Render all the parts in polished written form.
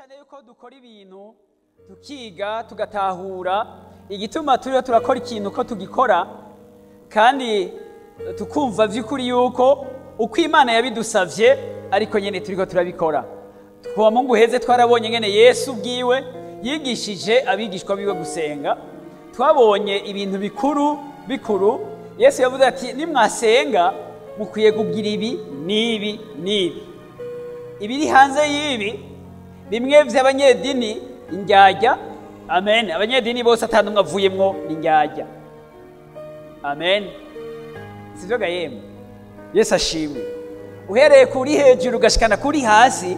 Cyane yuko dukora ibintu tukiga tugatahura igituma turiho turakora ikintu ko tugikora, kandi tukumva by'ukuri yuko uko Imana yabidusavye ariko nyene turiko turabikora. Kuwa Mungu heze twarabonye ngene Yesu bwiwe yigishije abigishwa biwe gusenga. Twabonye ibintu bikuru bikuru. Yesu yavuze ati nimwasenga mukwiye kugira ibi n'ibi n'ibi. Ibiri hanze y'ibi bimwe vy'abanyedini indyarya. Amen. Abanyedini bose atanumwe avuyemwo indyarya. Amen. Sivyo ga yemwe? Yesu ashimwe. Uhereye kuri hejuru ugashikana kuri hasi,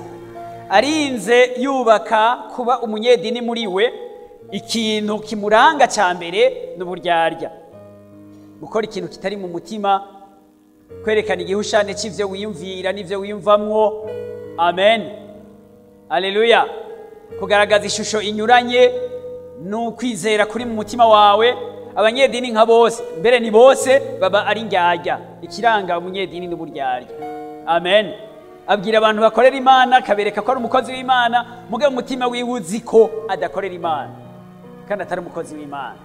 arinze yubaka kuba umunyedini muri we, ikintu kimuranga ca mbere n'uburyarya. Gukora ikintu kitari mu mutima, kwerekana igihushane c'ivyo wiyumvira n'ivyo wiyumvamwo. Amen. Haleluya. Kugaragaza ishusho inyuranye n'ukwizera kuri mu mutima wawe. Abanyedini nka bose, mbere ni bose baba ari indyarya. Ikiranga umunyedini n'uburyarya. Amen. Abwira abantu bakorera Imana, akabereka ko ari umukozi w'Imana, mugabe umutima wiwe uzi ko adakorera Imana kandi atari umukozi w'Imana.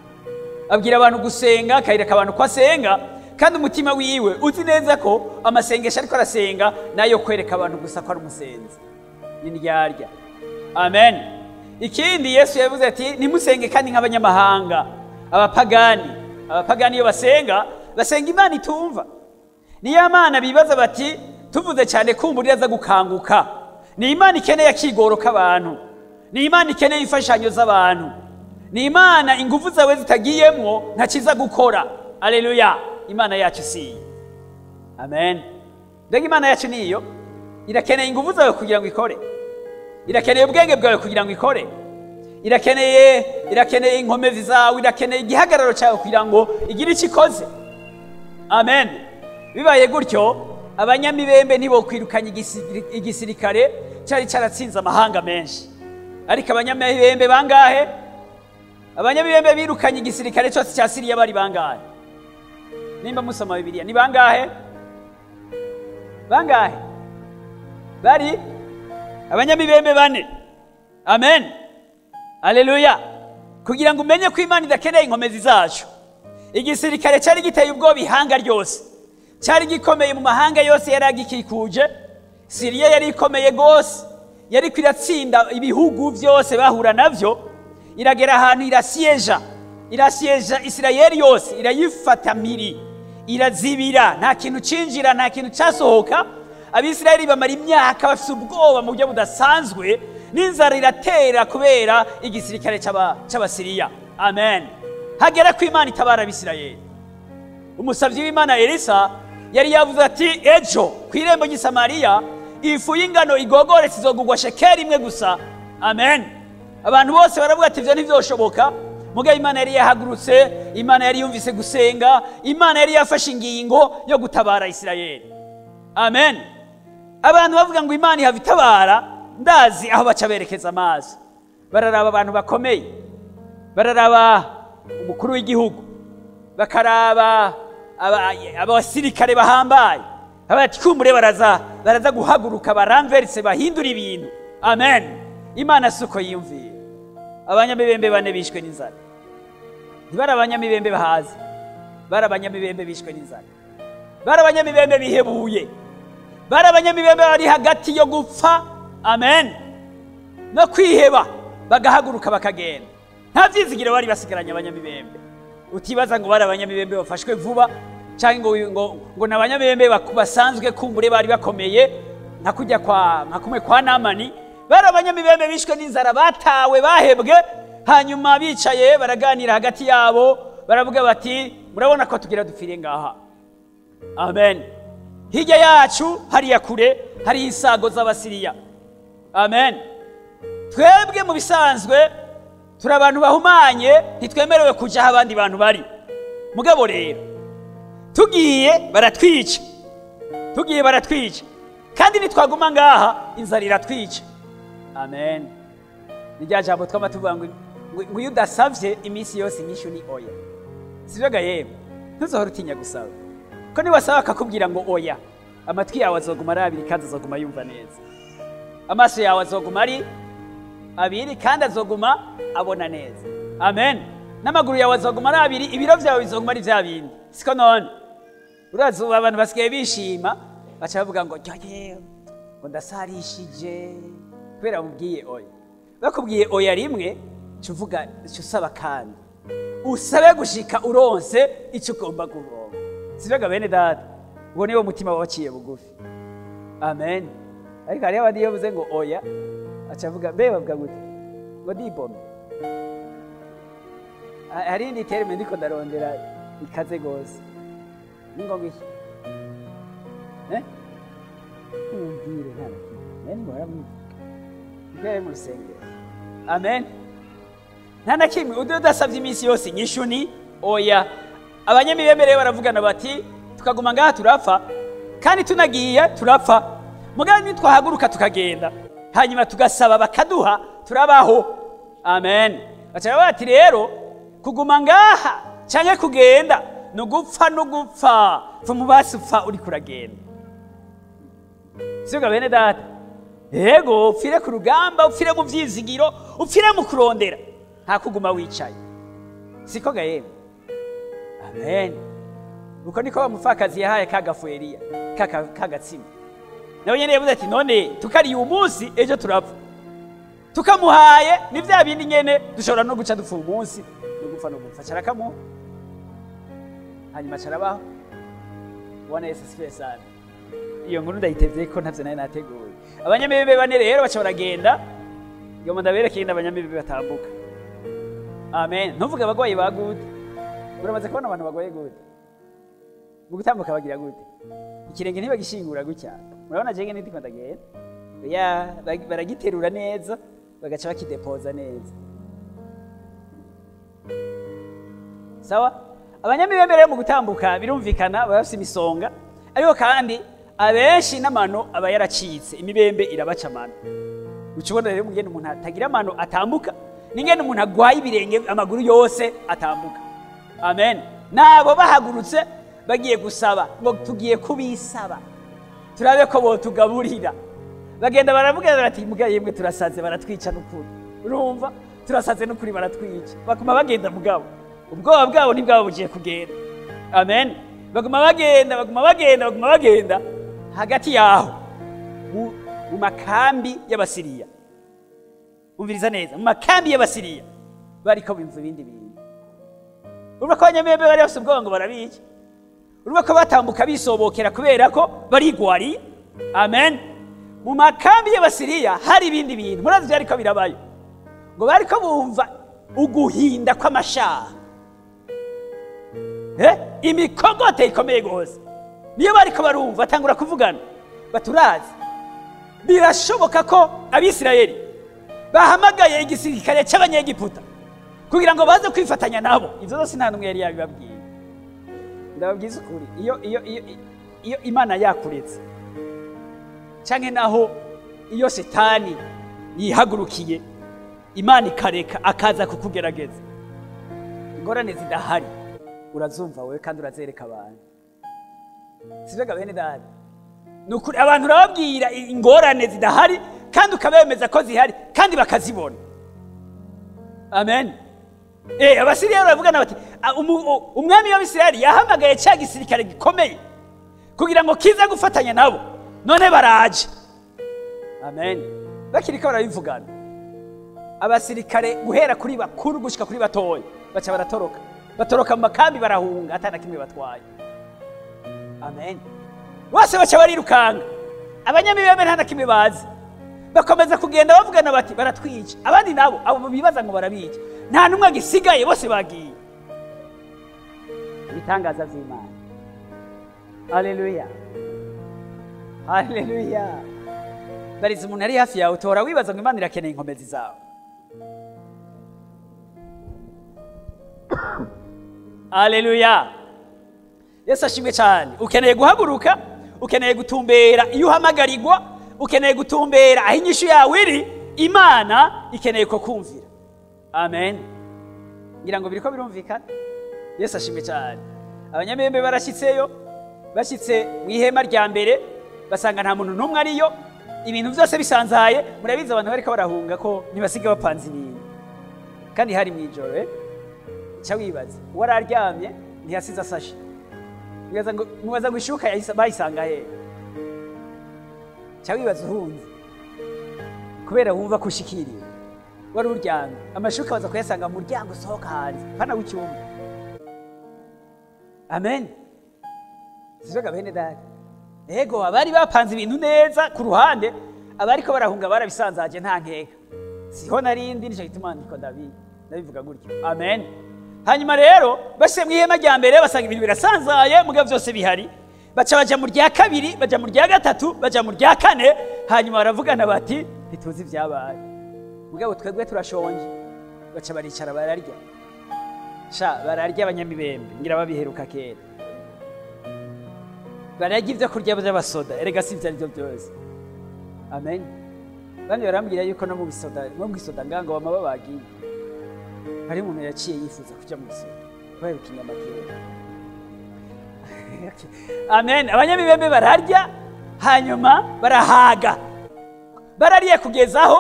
Abwira abantu gusenga, akayereka abantu ko asenga, kandi umutima wiwe uzi neza ko amasengesho ariko arasenga nayo kwereka abantu gusa ko ari umusenzi. Ni indyarya. Amen. Ikindi Yesu yavuze ati ntimusenge kandi nk'abanyamahanga, abapagani. Abapagani iyo basenga, basenga Imana itumva. Niyo Mana bibaza bati tuvuze cyane kumva iraza gukanguka. Ni Imana ikeneye akigoro k'abantu. Ni Imana ikeneye imfashanyo z'abantu. Ni Imana ingufu zawe zitagiyemwo ntakiza gukora. Haleluya. Imana yacu si. Amen. Mbega Imana yacu niyo irakeneye ingufu zawe kugira ngo ikore. Irakeneye ubwenge bwawe kugira ngo ikore. Irakeneye inkomezi zawe, irakeneye igihagararo cyawe kugira ngo igire icyo ikoze. Amen. Bibaye gutyo abanyamibembe ntibokwirukanye igisirikare cyari cyaratsinze amahanga menshi. Ariko abanyamibembe bangahe? Abanyamibembe birukanye igisirikare cyose cya Siriya bari bangahe? Nimba musoma Bibiliya ni bangahe? Bangahe? Bari abanyamibembe bane. Amen. Haleluya. Kugira ngo umenye ko Imana idakeneye inkomezi zacu. Igisirikare cyari giteye ubwoba ihanga ryose. Cyari gikomeye mu mahanga yose yari agikikuje. Siriya yari ikomeye gose, yari kwiratsinda ibihugu byose bahura navyo. Iragera ahantu irasieja Isirayeli yose, irayifata miri, irazibira, nta kintu cinjira, nta kintu cyasohoka. Abisirayeli bamara imyaka bafite ubwoba mu buryo budasanzwe, n'inzara iratera kubera igisirikare c'Abasiriya. Amen. Hagera ko Imana itabara Abisirayeli. Umusavyi w'Imana Elisa yari yavuze ati ejo ku irembo ry'i Samariya ifu y'ingano igogoretse izogurwa shekeli imwe gusa. Amen. Abantu bose baravuga ati ivyo ntivyoshoboka. Mugabo Imana yari yahagurutse, Imana yari yumvise gusenga, Imana yari yafashe ingingo yo gutabara Isirayeli. Amen. Abantu bavuga ngo Imana ihava itabara, ndazi aho baca berekeza amaso. Bararaba abantu bakomeye, bararaba umukuru w'igihugu, bakaraba abasirikare bahambaye, abati kumbure baraza guhaguruka baramverise bahindura ibintu. Amen. Imana suko yiyumviye. Abanyamibembe bane bishwe n'inzara. Ntibari abanyamibembe bahaze, bari abanyamibembe bishwe n'inzara, bari abanyamibembe bihebuye, bari abanyamibembe bari hagati yo gupfa. Amen. No kwiheba, bagahaguruka bakagenda. Nta vyizigiro bari basigaranye abanyamibembe. Utibaza ngo bari abanyamibembe bafashwe vuba cyangwa ngo n'abanyamibembe basanzwe kumbure bari bakomeye nka kujya kwa nka kumwe kwa Namani. Bari abanyamibembe bishwe n'inzara, batawe, bahebwe. Hanyuma bicaye baraganira hagati yabo, baravuga bati murabona ko tugira dupfire ngaha. Amen. Hirya yacu hariya kure hari isago z'Abasiriya. Amen. Twebwe mu bisanzwe turi abantu bahumanye, ntitwemerewe kuja aho abandi bantu bari. Mugabo rero tugiye baratwica, tugiye baratwica, kandi nitwaguma ngaha inzara iratwica. Amen. Ni rya jambo twama tuvuga ngo iyo udasavye iminsi yose inyishu ni oya. Sivyo ga yemwe? Ntuzohora utinya gusaba, ko niwasaba akakubwira ngo oya, amatwi yawe azoguma arabira kandi azoguma yumva neza, amaso yawe azoguma ari Abiri, kandi azoguma abona neza. Amen. N'amaguru yawe azoguma ari abiri, ibiro vyawe bizoguma ari vya bindi. Siko none? Urazi ubu abantu basigaye bishima, baca bavuga ngo yewe ngo ndasarishije kubera bamubwiye oya. Bakubwiye oya rimwe, ca uvuga, ca usaba kandi usabe gushika uronse icyo ugomba kuronka. Sivyo bene data? Uwo niwo mutima waciye bugufi. Amen. Ariko hariho abandi iyo bavuze ngo oya, aca avuga mbe bavuga gute? Ngo ndibome. Hari indi terme ndiko ndarondera ikaze gose. Ni ngo ngiki? Eh? Mumbwire nta na kimwe. Nari muhora mwivuga. Mbere mu rusengero. Amen. Nta na kimwe udasabye iminsi yose inyishu ni oya. Abanyamibembe rero baravugana bati tukaguma ngaha turapfa, kandi tunagiye turapfa. Mugabo nitwahaguruka tukagenda, hanyuma tugasaba bakaduha, turabaho. Amen. Baca bati rero kuguma ngaha canke kugenda nugupfa nugupfa, pfa upfa uri kuragenda. Sibyo bene data? Yego, upfire ku rugamba, upfire mu vyizigiro, upfire mu kurondera, nta kuguma wicaye. Siko gahembe? Amen. Uko niko wa mupfakazi yahaye kagafu Eliya, kagatsima. Nawe nyene yavuze ati none tukariye umunsi ejo turapfa. Tukamuhaye ni vya bindi nyene dushobora no guca dupfa umunsi, no gupfa no gupfa. Carakamuha. Hanyuma carabaho. Bwana Yesu asifiwe sana. Iyo nkuru ndayitevye ko ntavyo nari nateguye. Abanyamibembe bane rero baca baragenda, ngo ndabereke ingene abanyamibembe batambuka. Amen. Ntuvuge abagwayi ba gute. Uramaze kubona abantu bagwaye gute? Mu gutambuka bagira gute? Ikirenge ntibagishingura gutya. Murabona jenge ndiko ndagenda. Ya, baragiterura neza, bagaca bakidepoza neza. Sawa? Abanyamibembe rero mu gutambuka birumvikana baba bafise imisonga, ariko kandi abenshi n'amano aba yaracitse, imibembe irabaca amano. Uca ubona rero ingene umuntu atagira amano atambuka, n'ingene umuntu agwaye ibirenge amaguru yose atambuka. Amen. Nabo bahagurutse bagiye gusaba ngo tugiye kubisaba, turabe ko botugaburira. Bagenda baravuga bati muga yemwe turasaze baratwica n'ukuri. Urumva? Turasaze n'ukuri baratwica. Bakuma bagenda mugabo. Ubwoba bwabo ntibwabo bugiye kugenda. Amen. Baguma bagenda, baguma bagenda, baguma bagenda. Hagati yaho mu makambi y'Abasiriya. Umviriza neza, mu makambi y'Abasiriya bariko bimva ibindi bintu. Urumva ko abanyamibembe bari bafise ubwoba ngo barabica. Urumva ko batambuka bisobokera kubera ko barigwariye. Amen. Mu makambi y'Abasiriya hari ibindi bintu. Murazi vyariko birabayo. Ngo bariko bumva uguhinda kw'amashaha. Imikogote ikomeye gose. Niyo bariko barumva batangura kuvugana. Baturazi. Birashoboka ko Abisirayeli bahamagaye igisirikare c'Abanyegiputa kugira ngo baze kwifatanya nabo. Ivyo zose nta numwe yari yabibabwiye. Ndababwiza ukuri, iyo iyo iyo iyo Imana yakuretse canke naho iyo Shetani yihagurukiye Imana ikareka akaza kukugerageza, ingorane zidahari urazumva wewe kandi urazereka abantu. Sivyo bene data? Nukuri abantu urababwira ingorane zidahari kandi ukabemeza ko zihari kandi bakazibona. Amen. Abasiriya baravugana bati umwami w'Abisirayeli yahamagaye cya gisirikare gikomeye kugira ngo kize gufatanya nabo, none baraje. Amen. Bakiriko barabivugana, abasirikare guhera kuri bakuru gushika kuri batoya baca baratoroka, batoroka mu makambi barahunga atana kimwe batwaye. Amen. Bose baca barirukanga. Abanyamibembe nta na kimwe bazi. Bakomeza kugenda bavugana bati baratwica. Abandi nabo abo bibaza ngo barabica, nta numwe agisigaye, bose bagiye. Ibitangaza vy'Imana. Haleluya. Haleluya. Bariza umuntu ari hafi yawe, utora wibaza ngo Imana irakeneye inkomezi zawe. Haleluya. Yesu ashimwe cyane. Ukeneye guhaguruka, ukeneye gutumbera iyo uhamagarirwa, ukeneye gutumbera aho inyishu yawe iri. Imana ikeneye ko kumvira. Amen. Ngira ngo biriko birumvikana. Yesu ashimwe cyane. Abanyamibembe barashitseyo, bashitse mu ihema rya mbere basanga nta muntu n'umwe ariyo. Ibintu byose bisanzaye. Murabizi, abantu bariko barahunga ko ntibasiga bapanze ibintu, kandi hari mu ijoro. Ca wibaza, uwararyamye ntiyasize asashe. Mubaza ngo ishuka bayisanga hehe? Ca wibaza uhunze kubera wumva ko ushikiriwe, wari uryamye, amashuka baza kuyasanga mu muryango usohoka hanze, pana w'icyumba. Amen. Sivyo, bene data? Ego, abari bapanze ibintu neza ku ruhande, abariko barahunga barabisanzaje, nta nkeka. Siho narindi, nico gituma ndiko ndabivuga gutyo. Amen. Hanyuma rero bashyize mu ihema rya mbere, basanga ibintu birasanzaye, mugabo byose bihari. Baca baja mu rya kabiri, baja mu rya gatatu, baja mu rya kane. Hanyuma baravugana bati: "Ntituzi ibyabaye, mugabo twebwe turashonje." Baca baricara bararya. Sha, bararya. Abanyamibembe ngira babiheruka kera, bararya ibyo kurya by'abasoda. Erega si ibyo aribyo byose. Amen. Bamwe barambwira yuko no mu bisoda, no mu gisoda ngango bama babagiye. Hari umuntu yaciye yifuza kuja mu gisoda, baheruka inyama kera. Amen. Abanyamibembe bararya, hanyuma barahaga. Barariye kugeza aho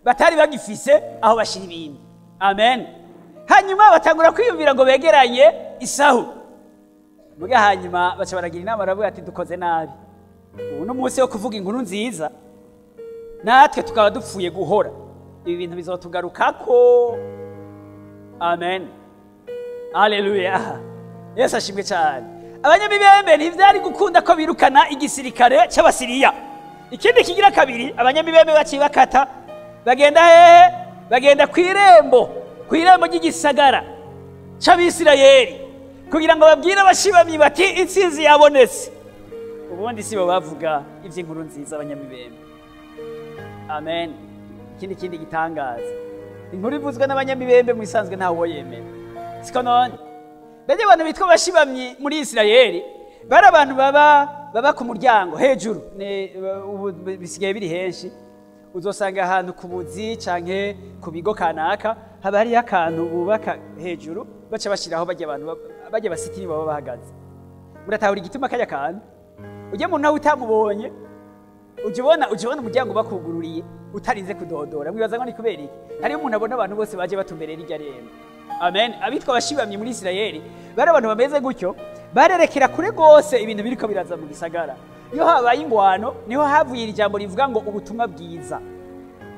batari bagifise aho bashira ibintu. Amen. Hanyuma batangura kwiyumvira ngo begeranye isahu muga. Hanyuma baca baragira inama, baravuga ati: "Dukoze nabi. Ubu ni umunsi wo kuvuga inkuru nziza, natwe tukaba dupfuye guhora. Ibi bintu bizotugarukako." Amen, aleluya, Yesu ashimwe cyane. Abanyamibembe ntivyari gukunda ko birukana igisirikare c'Abasiriya. Ikindi kigira kabiri, abanyamibembe baciye bakata bagenda hehe? Bagenda kw'irembo ry'igisagara c'Abisirayeli, kugira ngo babwire abashibamyi bati: "Intsinzi yabonetse." Ubundi si bo bavuga ivy'inkuru nziza, abanyamibembe. Amen. Ikindi gitangaza, inkuru ivuzwe n'abanyamibembe mu isanzwe ntawe uwo yemera, siko none? Mbega abantu bitwa abashibamyi muri Isirayeli bari abantu baba ku muryango hejuru. Ubu bisigaye biri henshi, uzosanga ahantu ku buzi canke ku bigo kanaka haba hariyo akantu bubaka hejuru, baca bashiraho barya abantu barya basitiri baba bahagaze. Muratahura igituma karya kantu ujya mu nawe utamubonye, ujya ubona umuryango bakugururiye utarinze kudodora? Mwibaza ngo ni kubera iki? Hariyo umuntu abona abantu bose baje batumberera irya rembo. Amen. Abitwa abashibamyi muri Isirayeli bari abantu bameze gutyo, barerekera kure rwose ibintu biriko biraza mu gisagara. Iyo habaye ingwano, niho havuye iri jambo rivuga ngo ubutumwa bwiza.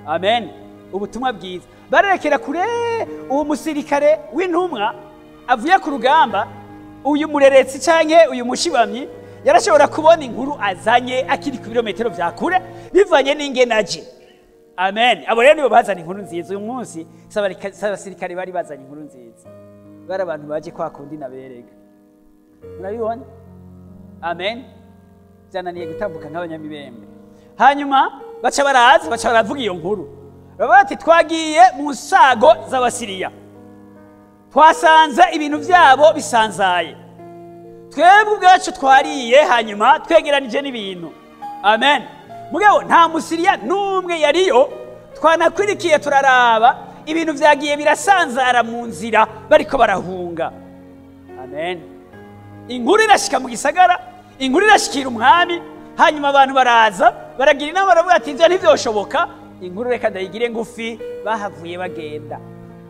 Amen. Ubutumwa bwiza barerekera kure. Uwo musirikare w'intumwa avuye ku rugamba, uyu mureretsi canke uyu mushibamyi, yarashobora kubona inkuru azanye akiri ku birometero vya kure, bivanye n'ingene aje. Amen. Abo rero nibo bazana inkuru nziza. Uyu munsi si abasirikare bari bazanye inkuru nziza, bari abantu baje kwa kundi naberega. Murabibona? Amen. Byananiye gutambuka nk'abanyamibembe. Hanyuma baca baraza, baca baravuga iyo nkuru, baba bati: "Twagiye mu nsago z'Abasiriya, twasanze ibintu byabo bisanzaye. Twebwe ubwacu twariye, hanyuma twegeranije n'ibintu." Amen. Mugabo nta Musiriya n'umwe yariyo. Twanakwirikiye turaraba, ibintu vyagiye birasanzara mu nzira bariko barahunga. Amen. Inkuru irashika mu gisagara, inkuru irashikira umwami. Hanyuma abantu baraza, baragira inama, baravuga ati: "Ivyo ntivyoshoboka." Inkuru reka ndayigire ngufi, bahavuye bagenda,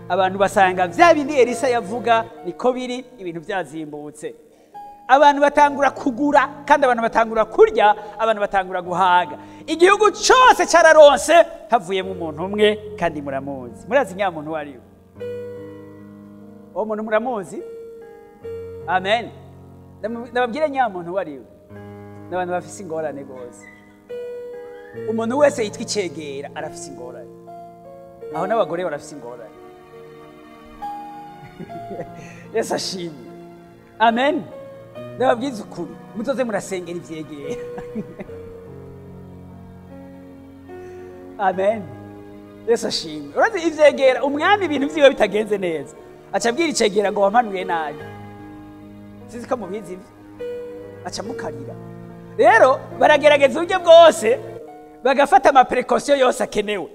abantu basanga vya bindi Elisa yavuga niko biri, ibintu vyazimbutse. Abantu batangura kugura, kandi abantu batangura kurya, abantu batangura guhaga. Igihugu cyose cyararonse, havuyemo umuntu umwe, kandi muramuzi. Murazi nyamuntu uwo ari we? Uwo muntu muramuzi? Amen. Ndababwire nyamuntu uwo ari we. N'abantu bafise ingorane rwose. Umuntu wese yitwa icegera arafise ingorane. Aho n'abagore barafise ingorane. Yesu ashimye. Amen. Ndababwiza ukuri, muzoze murasengera ivyegera. Amen. Yesu ashimwe. Urazi ivyegera, umwami ibintu vyiwe bitagenze neza, aca abwira icegera ngo: "Wampanuye nabi." Sinzi ko mubizi ivyo. Aca mukarira. Rero baragerageza uburyo bwose, bagafata ama précautions yose akenewe,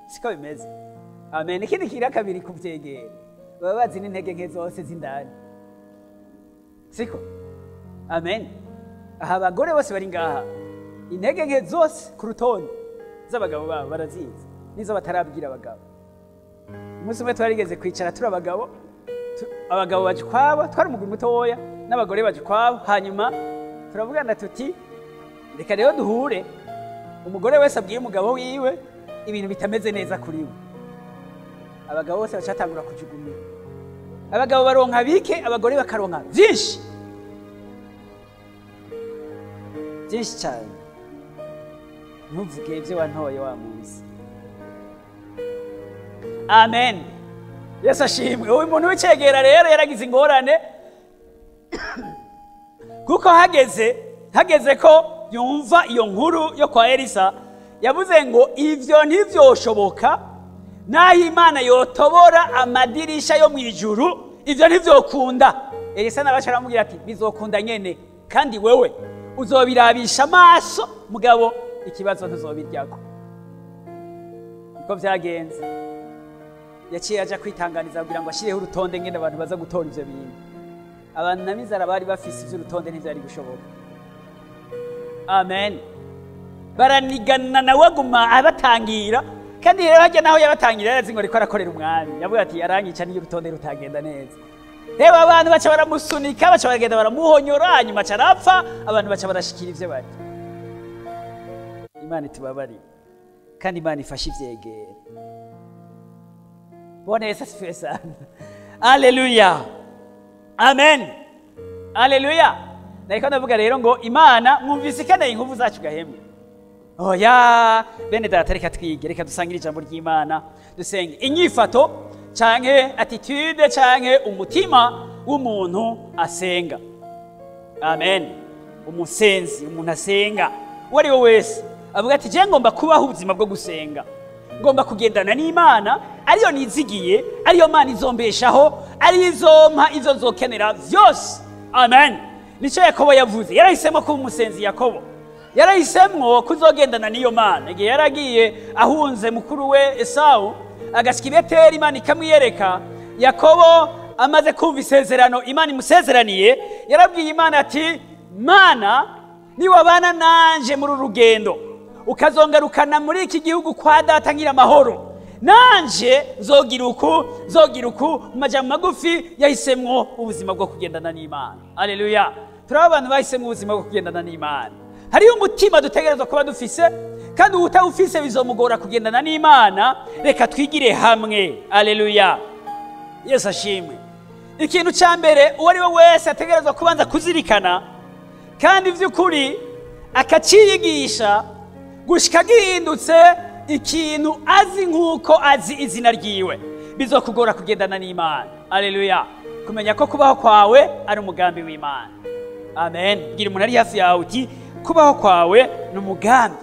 siko bimeze? Amen. Ikindi kira kabiri, kuvyegera baba bazi n'intege nke zose z'indani, siko? Amen. Aha abagore bose bari ngaha, intege nke zose ku rutonde. z'abagabo babo barazizi, nizo batarabwira abagabo. Umunsi umwe twarigeze kwicara turi abagabo, abagabo baje ukwabo, twari umugwi mutoya, n'abagore baje ukwabo, hanyuma turavugana tuti reka rero duhure, umugore wese abwiye umugabo wiwe ibintu bitameze neza kuri we. Abagabo bose bacatangura kujugumira. Abagabo baronka bike, abagore bakaronka byinshi byinshi cyane. Ntuvuge ibyo wantoye wa munsi. Amen. Yesu ashimwe. Uyu muntu w'icegera rero yaragize ingorane, kuko hageze ko yumva iyo nkuru yo kwa Elisa, yavuze ngo ivyo ntivyoshoboka, naho Imana yotobora amadirisha yo mu ijuru, ivyo ntivyokunda. Elisa nawe aca aramubwira ati bizokunda nyene, kandi wewe uzobirabisha amaso, mugabo ikibazo ntuzobiryako. Niko vyagenze. Yaciye aja kwitanganiza kugira ngo ashireho urutonde ngene abantu baza gutora ivyo bintu. Abantu n'abizara bari bafise ivy'urutonde ntivyari gushoboka. Amen. Baranigana nawe aguma abatangira, kandi rero harya naho yabatangira yarazi ngo ariko arakorera umwami. Yavuga ati aranyica niyo urutonde rutagenda neza. Reba abantu baca baramusunika, baca baragenda baramuhonyora, hanyuma aca arapfa, abantu baca barashikira ivyo bari. Imana itubabarire, kandi Imana ifashe ivyegera. Bwana Yesu asifiwe sana. Haleluya. Amen. Haleluya. Nariko ndavuga rero ngo Imana mwumvise ikeneye inkovu zacu gahemwe. Oya, bene data reka twige, reka dusangire ijambo ry'Imana, dusenge. Inyifato canke attitude canke umutima w'umuntu asenga. Amen. Umusenzi, umuntu asenga, uwo ari we wese avuga ati je ngomba kubaho ubuzima bwo gusenga, ngomba kugendana n'Imana, ariyo nizigiye, ariyo Mana izombeshaho, ariyo izompa ivyo nzokenera vyose. Amen. Nico Yakobo yavuze. Yarahisemo kuba umusenzi. Yakobo yarahisemwo kuzogendana n'iyo Mana. Igihe yaragiye ahunze mukuru we Esawu, agashika i Beteli, Imana ikamwiyereka. Yakobo amaze kumva isezerano Imana imusezeraniye, yarabwiye Imana ati Mana, niwabana nanje muri uru rugendo, ukazongarukana muri iki gihugu kwa data ngira amahoro, nanje nzogira uku, nzogira uku. Mu majambo magufi yahisemwo ubuzima bwo kugendana n'Imana. Haleluya. Turaba abantu bahisemwo ubuzima bwo kugendana n'Imana. Hariyo umutima dutegerezwa kuba dufise, kandi uwutawufise bizomugora kugendana n'Imana. Reka twigire hamwe. Haleluya. Yesu ashimwe. Ikintu ca mbere uwo ari we wese ategerezwa kubanza kuzirikana, kandi vy'ukuri akaciyigisha gushika gihindutse ikintu azi nk'uko azi izina ryiwe, bizokugora kugendana n'Imana. Haleluya. Kumenya ko kubaho kwawe ari umugambi w'Imana. Amen. Gira umuntu ari hafi yawe uti kubaho kwawe ni umugambi,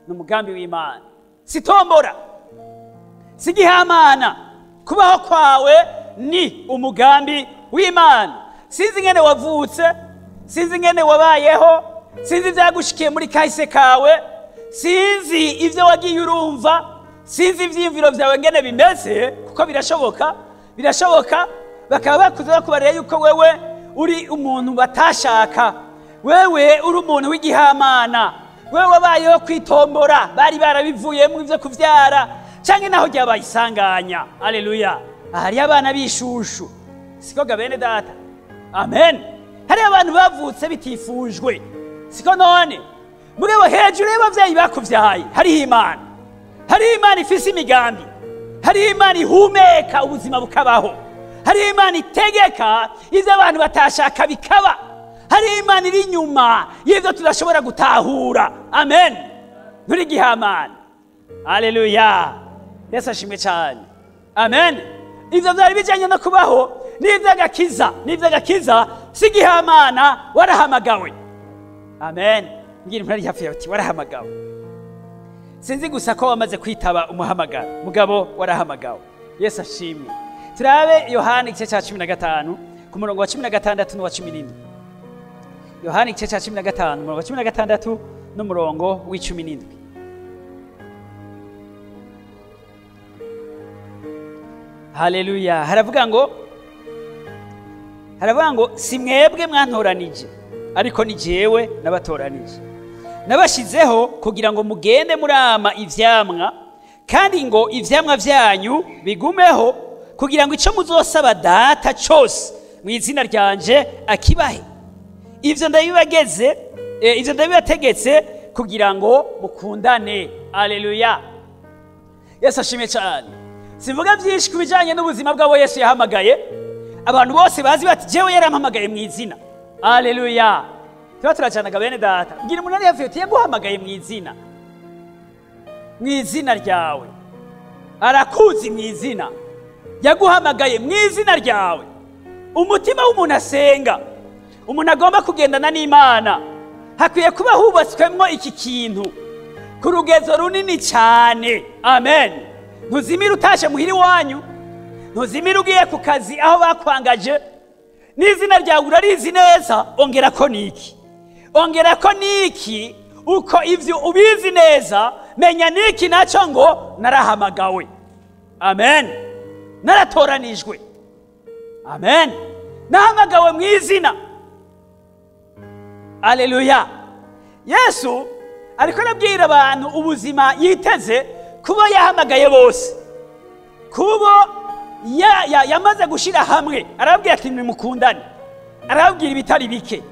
ni umugambi w'Imana. Si tombora, si gihamana. Kubaho kwawe ni umugambi w'Imana. Sinzi ingene wavutse, sinzi ingene wabayeho, sinzi ivyagushikiye muri kahise kawe, sinzi ivyo wagiye urumva, sinzi ivyiyumviro vyawe ngene bimeze, kuko birashoboka, birashoboka bakaba bakuze bakubarira yuko wewe uri umuntu batashaka, wewe uri umuntu w'igihamana, wewe wabayeho kwitombora, bari barabivuyemo ivyo kuvyara, canke naho ryabaye isanganya. Haleluya. Hariyo abana b'ishushu, siko ga bene data? Amen. Hariyo abantu bavutse bitifujwe, siko none? Mugabo hejuru y'abavyeyi bakuvyaye hariho Imana, hariho Imana ifise imigambi, hariho Imana ihumeka ubuzima bukabaho, hariho Imana itegeka ivyo abantu batashaka bikaba, hariho Imana iri inyuma y'ivyo tudashobora gutahura. Amen. Nturi gihamana. Haleluya. Yesu ashimwe cyane. Amen. Ivyo vyari bijanye no kubaho n'ivy'agakiza, n'ivy'agakiza si gihamana, warahamagawe. Amen. Ngira umuntu ari hafi yawe ati warahamagawe. Sinzi gusa ko wamaze kwitaba umuhamagaro, mugabo warahamagawe. Yesu ashimwe. Turabe Yohana igice ca 15 ku murongo wa 16 n'uwa 17. Yohana igice ca 15 umurongo wa 16 n'umurongo w'icumi. Haleluya. Haravuga ngo si mwebwe mwantoranije, ariko ni jewe nabatoranije, Nabashizeho kugira ngo mugende murama ivyamwa, kandi ngo ivyamwa vyanyu bigumeho, kugira ngo ico muzosaba Data cose mu izina ryanje akibahe. Ivyo ndabibageze, ivyo ndabibategetse kugira ngo mukundane. Aleluya. Yesu ashimwe cyane. Simvuga byinshi ku bijyanye n'ubuzima bw'abo Yesu yahamagaye. Abantu bose bazi bati jewe yarampamagaye mu izina. Aleluya. Tuba turacanaga bene Data. Mbwira umuntu ari hafi uti yaguhamagaye mu izina, mu izina ryawe. Arakuzi mu izina, yaguhamagaye mu izina ryawe. Umutima w'umuntu asenga, umuntu agomba kugendana n'Imana, hakwiye kuba hubatswemwo iki kintu ku rugezo runini cyane. Amen. Ntuzimire utashe muhira iwanyu, ntuzimire ugiye ku kazi aho bakwangaje, n'izina ryawe urarizi neza. Ongera ko niki, ongera ko niki, uko ivyo ubizi neza, menya niki nacyo ngo narahamagawe. Amen. Naratoranijwe. Amen. Nahamagawe mu izina. Aleluya. Yesu ariko arabwira abantu ubuzima yiteze kubo yahamagaye bose, kubo yamaze gushira hamwe. Arababwira ati nimukundane, arababwira ibitari bike,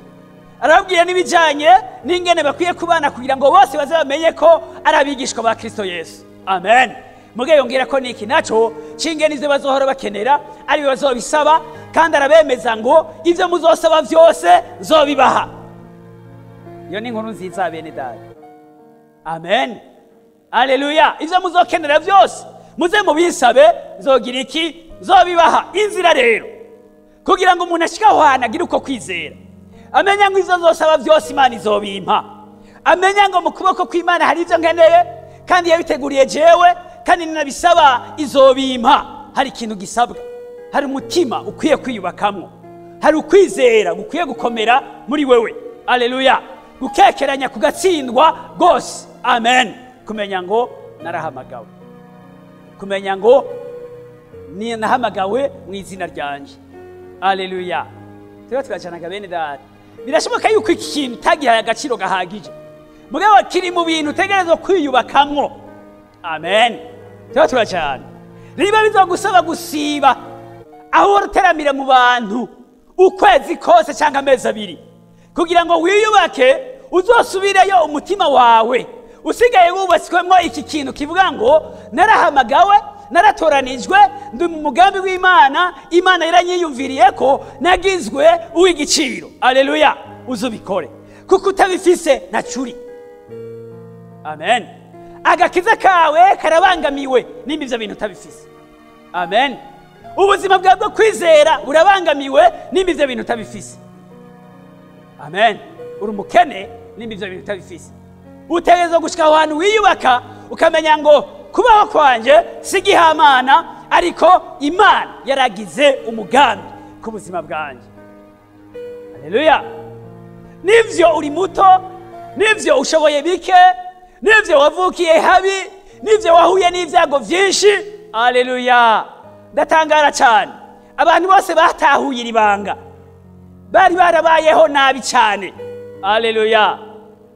arababwira n'ibijanye n'ingene bakwiye kubana kugira ngo bose baze bamenye ko ari abigishwa ba Kristo Yesu. Amen. Muge yongera ko niki naco c'ingene ivyo bazohora bakenera ari byo bazobisaba, kandi arabemeza ngo ivyo muzosaba vyose nzobibaha. Iyo ni inkuru nziza bene Data. Amen. Aleluya. Ivyo muzokenera vyose muze mubisabe, nzogira iki? Nzobibaha. Inzira rero kugira ngo umuntu ashike aho hantu agire uko kwizera, amenya ngo ivyo nzosaba vyose Imana izobimpa, amenya ngo mu kuboko kw'Imana hari ivyo nkeneye kandi yabiteguriye jewe, kandi ninabisaba izobimpa. Hari ikintu gisabwa, hari umutima ukwiye kwiyubakamwo, hari ukwizera gukwiye gukomera muri wewe. Aleluya. Gukekeranya kugatsindwa rwose. Amen. Kumenya ngo narahamagawe, kumenya ngo nahamagawe mu izina ryanje. Aleluya. Tuba turacanaga bene Data. Birashoboka yuko iki kintu utagihaye agaciro gahagije, mugabo kiri mu bintu utegerezwa kwiyubakamwo. Amen. Tuba turacana. Niba bizogusaba gusiba aho uteramira mu bantu ukwezi kose cyangwa amezi abiri kugira ngo wiyubake, uzosubireyo umutima wawe usigaye wubatswemwo iki kintu kivuga ngo narahamagawe, naratoranijwe, ndi mu mugambi w'Imana, Imana yaranyiyumviriye ko nagizwe uw'igiciro. Aleluya. Uzubikore kuko utabifise ntacuri. Amen. Agakiza kawe karabangamiwe nimba ivyo bintu utabifise. Amen. Ubuzima bwawe bwo kwizera burabangamiwe nimba ivyo bintu utabifise. Amen. Uri umukene nimba ivyo bintu utabifise. Utegerezwa gushika aho hantu wiyubaka, ukamenya ngo kubaho kwanje si igihamana, ariko Imana yaragize umugambi ku buzima bwanjye. Haleluya. Nivyo uri muto, nivyo ushoboye bike, nivyo wavukiye habi, nivyo wahuye n'ivyago vyinshi. Haleluya. Ndatangara cyane abantu bose batahuye iri banga bari barabayeho nabi cyane. Haleluya.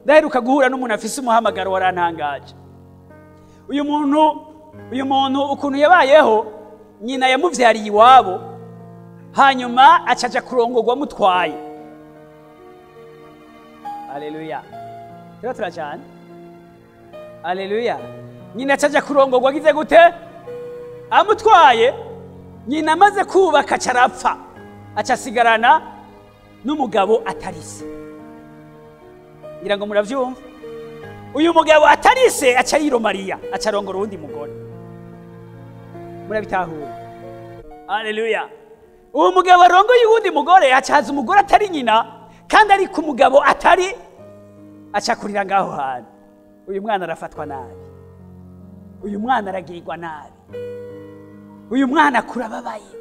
Ndaheruka guhura n'umuntu afise umuhamagaro warantangaje. Uyu muntu ukuntu yabayeho, nyina yamuvyariye iwabo, hanyuma acaja kurongorwa amutwaye. Haleluya. Tuba turacana. Haleluya. Nyina acaja kurongorwa agize gute? Amutwaye. Nyina amaze kubaka aca arapfa, aca asigarana n'umugabo atarise. Ngira ngo muravyumva. Uyu mugabo atarise aca yiromariya, aca arongora uwundi mugore. Murabitahura? Haleluya. Uwo mugabo arongoye uwundi mugore, aca haza umugore atari nyina, kandi ari ku mugabo atari, aca kurira ngaho hantu. Uyu mwana arafatwa nabi, uyu mwana aragirirwa nabi, uyu mwana akura ababaye,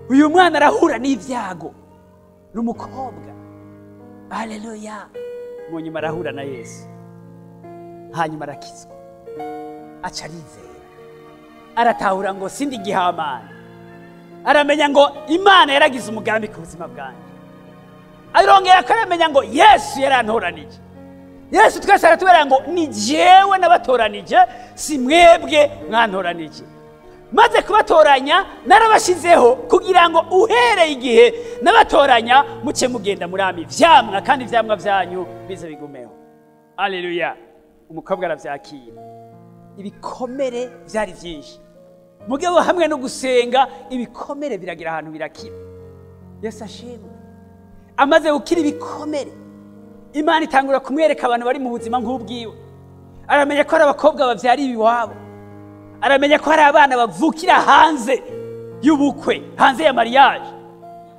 uyu mwana arahura n'ivyago. Ni umukobwa. Haleluya. Mu nyuma arahura na Yesu, hanyuma arakizwa, aca arizera, aratahura ngo sindi igihamana, aramenya ngo Imana yaragize umugambi ku buzima bwanjye, arongera ko aramenya ngo Yesu yarantoranije. Yesu twese aratubwira ngo ni jewe nabatoranije, si mwebwe mwantoranije. Maze kubatoranya narabashizeho kugira ngo uhereye igihe nabatoranya muce mugenda murama ivyamwa, kandi ivyamwa vyanyu bize bigumeho. Haleluya. Umukobwa aravyakira. Ibikomere vyari vyinshi, mugabo hamwe no gusenga ibikomere biragira ahantu birakira. Yesu ashimwe. Amaze gukira ibikomere, Imana itangura kumwereka abantu bari mu buzima nk'ubwiwe. Aramenya ko ari abakobwa bavyara iwabo, aramenya ko hari abana bavukira hanze y'ubukwe, hanze ya mariage.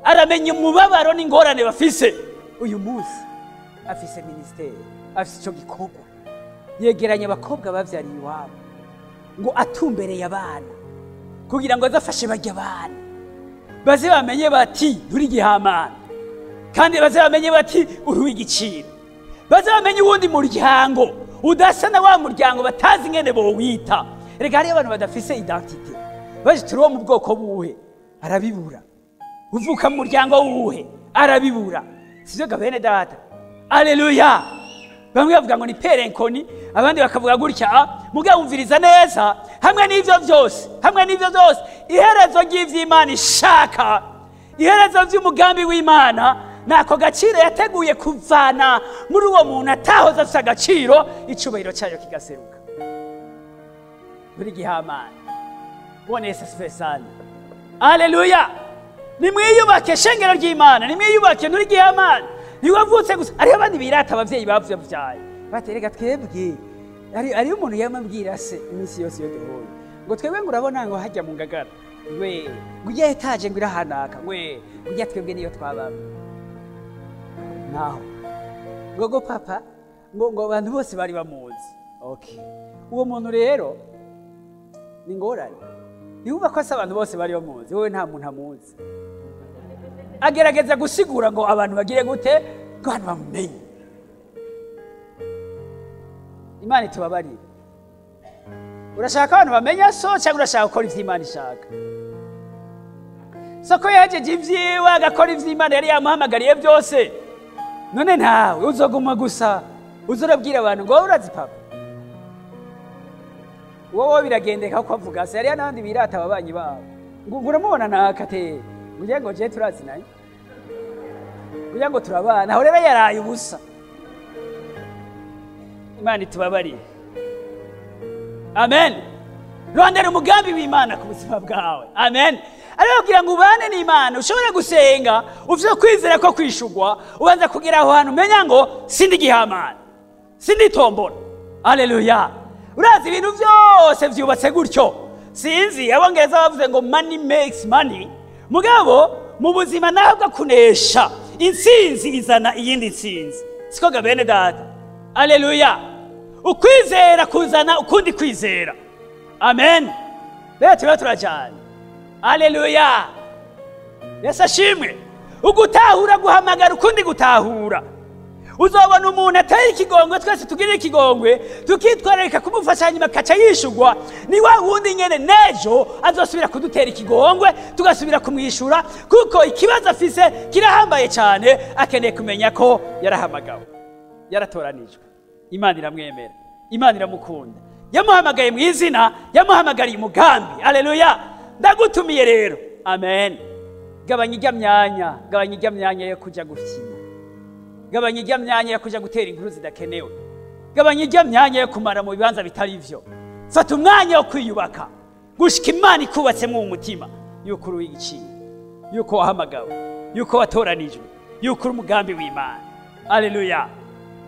Aramenya umubabaro n'ingorane bafise. Uyu munsi afise ministeri, afise ico gikorwa. Yegeranya abakobwa bavyariye iwabo ngo atumbereye abana, kugira ngo azafashe barya abana baze bamenye bati nturi igihamana, kandi baze bamenye bati uri uw'igiciro, baze bamenye uwundi muryango udasa na wa muryango batazi ingene bowita. Reka hariyo abantu badafise identite, baje turi uwo mu bwoko buhe, arabibura. Uvuka mu muryango wuhe, arabibura. Sivyo ga bene data? Haleluya. Bamwe bavuga ngo ni perenkoni, abandi bakavuga gutya. Mugabo wumviriza neza, hamwe n'ivyo vyose, hamwe n'ivyo vyose, iherezo ry'ivy'Imana ishaka, iherezo ry'umugambi w'Imana, nako gaciro yateguye kuvana muri uwo muntu atahoze afise agaciro, icubahiro cayo kigaseruka. Muri gihamana. Bwana Yesu asifiwe sana. Haleluya. Nimwiyubake shengero ry'Imana, nimwiyubake nturi gihamana. Niwavutse gusa. Hariho abandi birata abavyeyi bavyaye, baterega twebwe. Hariho umuntu yamabwira se iminsi yose iyo duhuye ngo twebwe ngo urabona ngo hajya mu Ngagara, we ngo ujya etaje ngo irahanaka, we ujya twebwe niyo twabamo. Naho ngo go papa ngo abantu bose bari bamuzi. Okay, uwo muntu rero ni ngorane. Niwumva ko se abantu bose bari bamuzi, wowe nta muntu amuzi. Agerageza gusigura ngo abantu bagire gute, ngo abantu bamumenye. Imana itubabarire. Urashaka abantu bamenya so, cyangwa urashaka gukora ivyo Imana ishaka? Soko yahejeje ivyiwe agakora ivyo Imana yari yamuhamagariye byose. None ntawe uzoguma gusa uzorabwira abantu ngo urazi papa. Wowe biragendeka ko avuga se. Hariya n'abandi birata ababanyi babo ngo uramubona nakate, kugira ngo je turazi naye, kugira ngo turabana. Aho rero yaraye ubusa. Imana itubabarire. Amen. Rondera umugambi w'Imana ku buzima bwawe. Amen. Ariko kugira ngo ubane n'Imana, ushobore gusenga ufite kwizera ko kwishugwa, ubanza kugira aho hantu umenya ngo sindi gihamana, sindi tombora. Haleluya. Urazi ibintu byose vyubatse gutyo. Sinzi abongereza bavuze ngo money makes money. Mugabo mu buzima ntabwo kunesha, intsinzi izana iyindi ntsinzi. Siko ga bene data? Haleluya. Ukwizera kuzana ukundi kwizera. Amen. Rero tuba turajana. Haleluya. Yesu ashimwe. Ugutahura guhamagara ukundi gutahura. Uzobona umuntu atari ikigongwe, twese tugirira ikigongwe, tukitwararika kumufasha, hanyuma akaca yishugwa. Ni wa wundi nyene nejo azosubira kudutera ikigongwe, tugasubira kumwishura, kuko ikibazo afise kirahambaye cyane. Akeneye kumenya ko yarahamagawe, yaratoranijwe. Imana iramwemera, Imana iramukunda, yamuhamagaye mu izina, yamuhamagariye umugambi. Haleluya. Ndagutumiye rero. Amen. Gabanya ijya myanya, gabanya ijya myanya yo kuja gukina, gabanya ijya myanya yo kuja gutera inkuru zidakenewe, gabanya ijya myanya yo kumara mu bibanza bitari ivyo. Fata umwanya wo kwiyubaka gushika Imana ikubatsemo umutima yuko uri uw'igiciro, yuko wahamagawe, yuko watoranijwe, yuko uri umugambi w'Imana. Haleluya.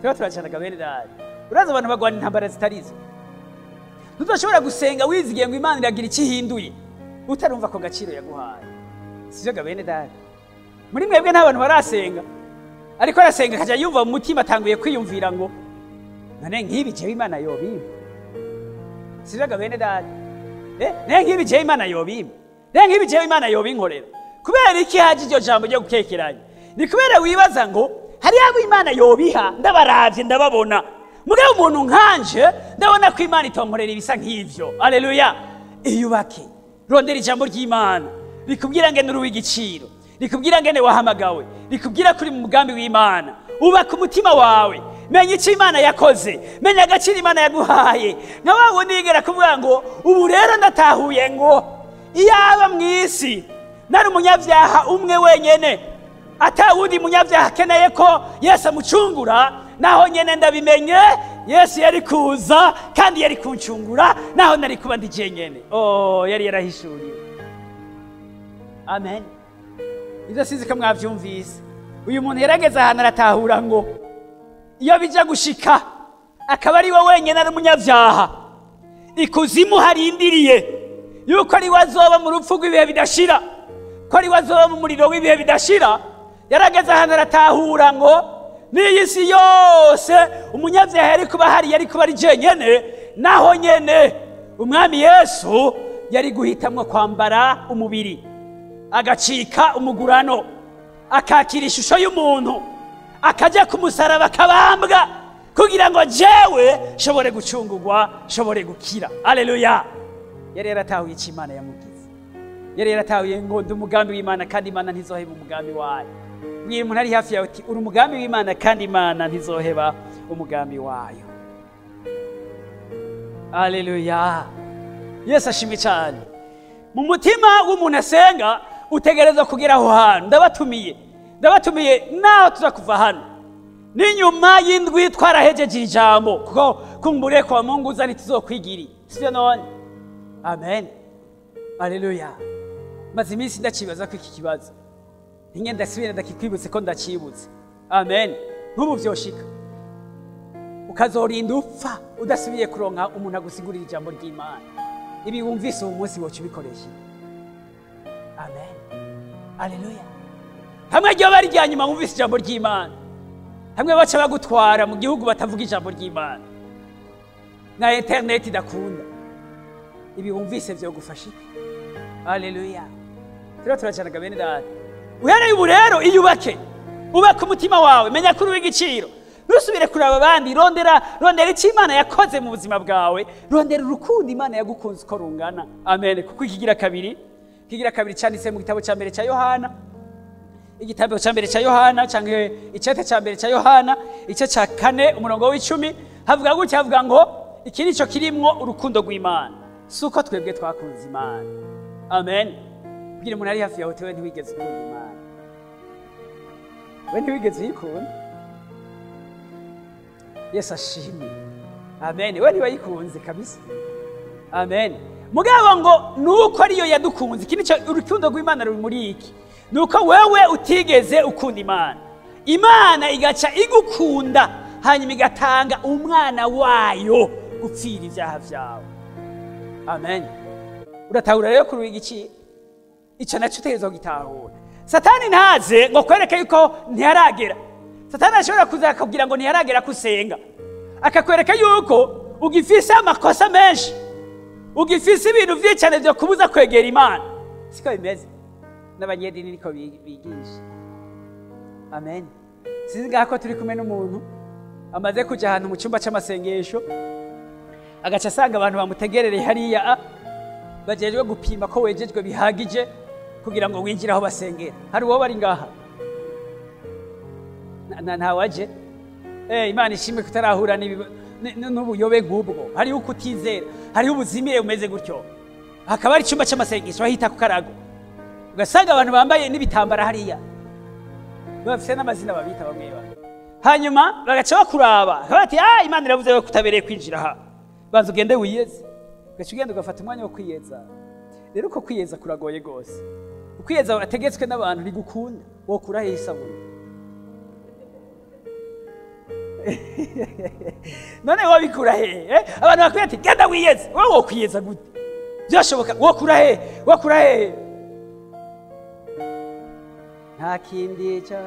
Tuba turacanaga bene data. Uraza abantu bagwana intambara zitarizo. Ntuzashobora gusenga wizigiye ngo Imana iragira icyo ihinduye utarumva ko gaciro yaguhaye. Sivyo ga bene data? Muri mwebwe nta bantu barasenga, ariko arasenga akaja yumva mu mutima atanguye kwiyumvira ngo none nk'ibi jewe Imana yobimpa. Sivyo ga bene data? None nk'ibi jewe Imana yobimpa, none nk'ibi jewe Imana yobinkorera. Kubera iki haje iryo jambo ryo gukekeranya? Ni kubera wibaza ngo hari abo Imana yobiha, ndabaravye ndababona. Mugabo umuntu nkanje ndabona ko Imana itonkorera ibisa nk'ivyo. Haleluya. Iyubake. Rondera ijambo ry'Imana rikubwira ngene uri uw'igiciro, rikubwira ngene wahamagawe, rikubwira kuri mu mugambi w'Imana. Ubaka umutima wawe. Menya icyo Imana yakoze, menya agaciro Imana yaguhaye. Nka wa wundi yigera kuvuga ngo ubu rero ndatahuye ngo iyaba mu isi nari umunyabyaha umwe wenyene, atawundi munyabyaha akeneye ko Yesu amucungura, naho nyene ndabimenye Yesu yari kuza kandi yari kuncungura, naho nari kuba ndi jenyene. Oh, yari yarahishuriwe. Amen. Ibyo sinzi ko mwabyumvise. Uyu muntu yarageze ahantu aratahura ngo iyo bija gushika akaba ari we wenyine ari umunyabyaha, ikuzimu harindiriye yuko ari we azoba mu rupfu rw'ibihe bidashira, ko ari we azoba mu muriro w'ibihe bidashira. Yarageze ahantu aratahura ngo n'iyi si yose umunyabyaha yari kuba hari, yari kuba ari jenyene, naho nyene umwami Yesu yari guhitamwo kwambara umubiri, agacika umugurano, akakira ishusho y'umuntu, akajya ku musaraba akabambwa kugira ngo jewe nshobore gucungurwa, nshobore gukira. Haleluya. Yari yaratahuye icyo Imana yamugize, yari yaratahuye ngo ndi umugambi w'Imana kandi Imana ntizoheba umugambi wayo. Bwira umuntu ari hafi yawe uti uri umugambi w'Imana kandi Imana ntizoheba umugambi wayo. Haleluya. Yesu ashimwe cyane. Mu mutima w'umuntu asenga utegereza kugera aho hantu. Ndabatumiye naho tuza kuva hano n'inyuma y'indwi twarahejeje ijambo, kuko kumbure kwa Mungu uza ntituzokwigiri, sivyo none? Amen. Haleluya. Maze iminsi ndacibaza ko iki kibazo ntinge ndasubira ndakikwibutse ko ndacibutse. Amen. Nk'ubu vyoshika ukazorinda upfa udasubiye kuronka umuntu agusigurira ijambo ry'Imana, ibi wumvise uwo munsi woca ubikoresha. Amen. Haleluya. Hamwe ryo bari rya nyuma wumvise ijambo ry'Imana, hamwe baca bagutwara mu gihugu batavuga ijambo ry'Imana na internet idakunda, ibi wumvise vyogufasha iki? Haleluya. Turiho turacanaga bene data. Uhereye ubu rero iyubake, ubake umutima wawe, menya ko uri uw'igiciro, ntusubire kuraba abandi. Rondera icyo Imana yakoze mu buzima bwawe, rondera urukundo Imana yagukunze uko rungana. Amen. Kuko ikigira kabiri cyanditse mu gitabo cya mbere cya Yohana, igitabo cya mbere cya Yohana cyangwa icyete cya mbere cya Yohana, igice cya 4 umurongo w'10, havuga gutya, havuga ngo iki nico kirimwo urukundo rw'Imana, si uko twebwe twakunze Imana. Amen. Kugira umuntu ari hafi yawe tewe ntiwigeze ukunda Imana, we ntiwigeze uyikunda. Yesu ashimwe. Amen. We ntiwayikunze kabisa. Amen. Mugabo ngo nuko ariyo yadukunze, iki nico urukundo rw'Imana ruri muri iki, nuko wewe utigeze ukunda Imana, Imana igaca igukunda, hanyuma igatanga umwana wayo gupfira ibyaha vyawe. Amen. Uratahura rero kuri igiki icyo nacyo utegerezwa kugitahura. Satani ntaze ngo kwereke yuko ntiharagera. Satani ashobora kuza akakubwira ngo ntiharagera kusenga, akakwereka yuko ugifise amakosa menshi, ugifise ibintu vyinshi cyane vyo kubuza kwegera Imana. Siko bimeze, n'abanyedini niko bigisha. Amen. Sinzi ngaho ko turi kumwe n'umuntu amaze kuja ahantu mu cyumba c'amasengesho, agaca asanga abantu bamutegerereye hariya bajejwe gupima ko wejejwe bihagije kugira ngo winjire aho basengera. Hari uwo bari ngaha? Ntawaje? Imana ishimwe kutarahura n'ubuyobe nk'ubwo. Hariho ukutizera, hariho ubuzimire bumeze gutyo. Hakaba ari icyumba c'amasengesho bahita ku karago, ugasanga abantu bambaye n'ibitambara hariya, bafise n'amazina babita bamwe bamwe. Hanyuma bagaca bakuraba bati ah, Imana iravuze ko kutabereye kwinjira aha, banza ugende wiyeze. Ugaca ugenda ugafata umwanya wo kwiyeza. Rero uko kwiyeza kuragoye gose. Ukwiyeza ategetswe n'abantu ntigukunda, wokura hehe isabune? None wabikura hehe? Abantu bakubwira ati genda wiyeze, wowe wokwiyeza gute? Byashoboka? Wokura hehe? Wokura hehe? Nta kindi cya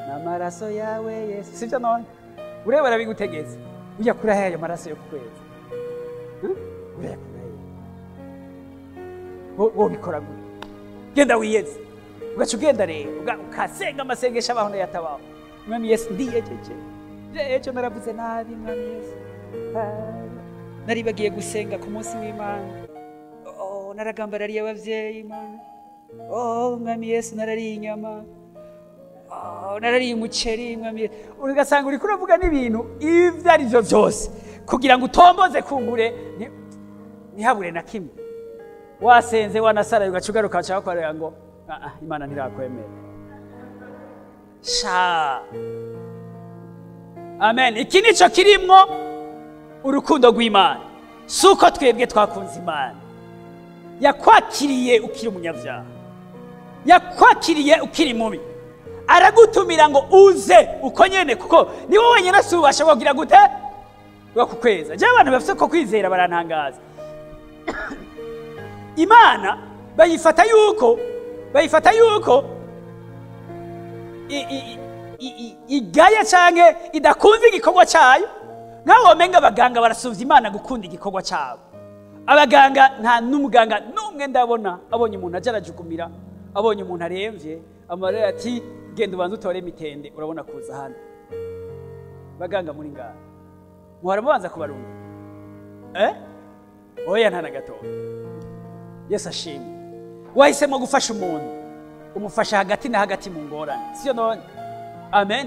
n'amaraso yawe Yesu, sivyo none? Ureba barabigutegetse, uyakura hehe ayo maraso yo kukweza? Urayakura hehe? Wobikora gute? Genda wiyeze. Ugaca ugenda rero ukasenga amasengesho abaho n'ayatabaho. Mwami Yesu ndiyejeje, ejo naravuze nabi, Mwami Yesu naribagiye gusenga ku munsi w'Imana, oh naragambarariye abavyeyi Imana, oh Mwami Yesu narariye inyama, Narariye umuceri, ugasanga uriko uravuga n'ibintu ivyo ari vyo vyose kugira ngo utomboze kungure ntihabure na kimwe. Wasenze wanasaraye ugaca ugaruka baca bakwarira ngo Imana ntirakwemera. Sha. Amen. Iki nico kirimwo urukundo rw'Imana. Si uko twebwe twakunze Imana. Yakwakiriye ukiri umunyabyaha, yakwakiriye ukiri mubi, aragutumira ngo uze uko nyene, kuko ni wowe wenyine asubasha kugira gute bakukweza. Je, abantu bafite ko kwizera barantangaza. Imana bayifata yuko igaya canke idakunze igikorwa cayo. Nawe womenga abaganga barasuvya Imana gukunda igikorwa cabo. Abaganga, nta n'umuganga n'umwe ndabona abonye umuntu aje arajugumira, abonye umuntu aremvye, amarira ati genda ubanze utore mitende urabona kuza hano. Baganga muri ngaha muhora mubanza kubarunga? Oya, nta na gatoya. Yesu ashimwe. Wahisemo gufasha umuntu, umufasha hagati na hagati mu ngorane, siyo none? Amen.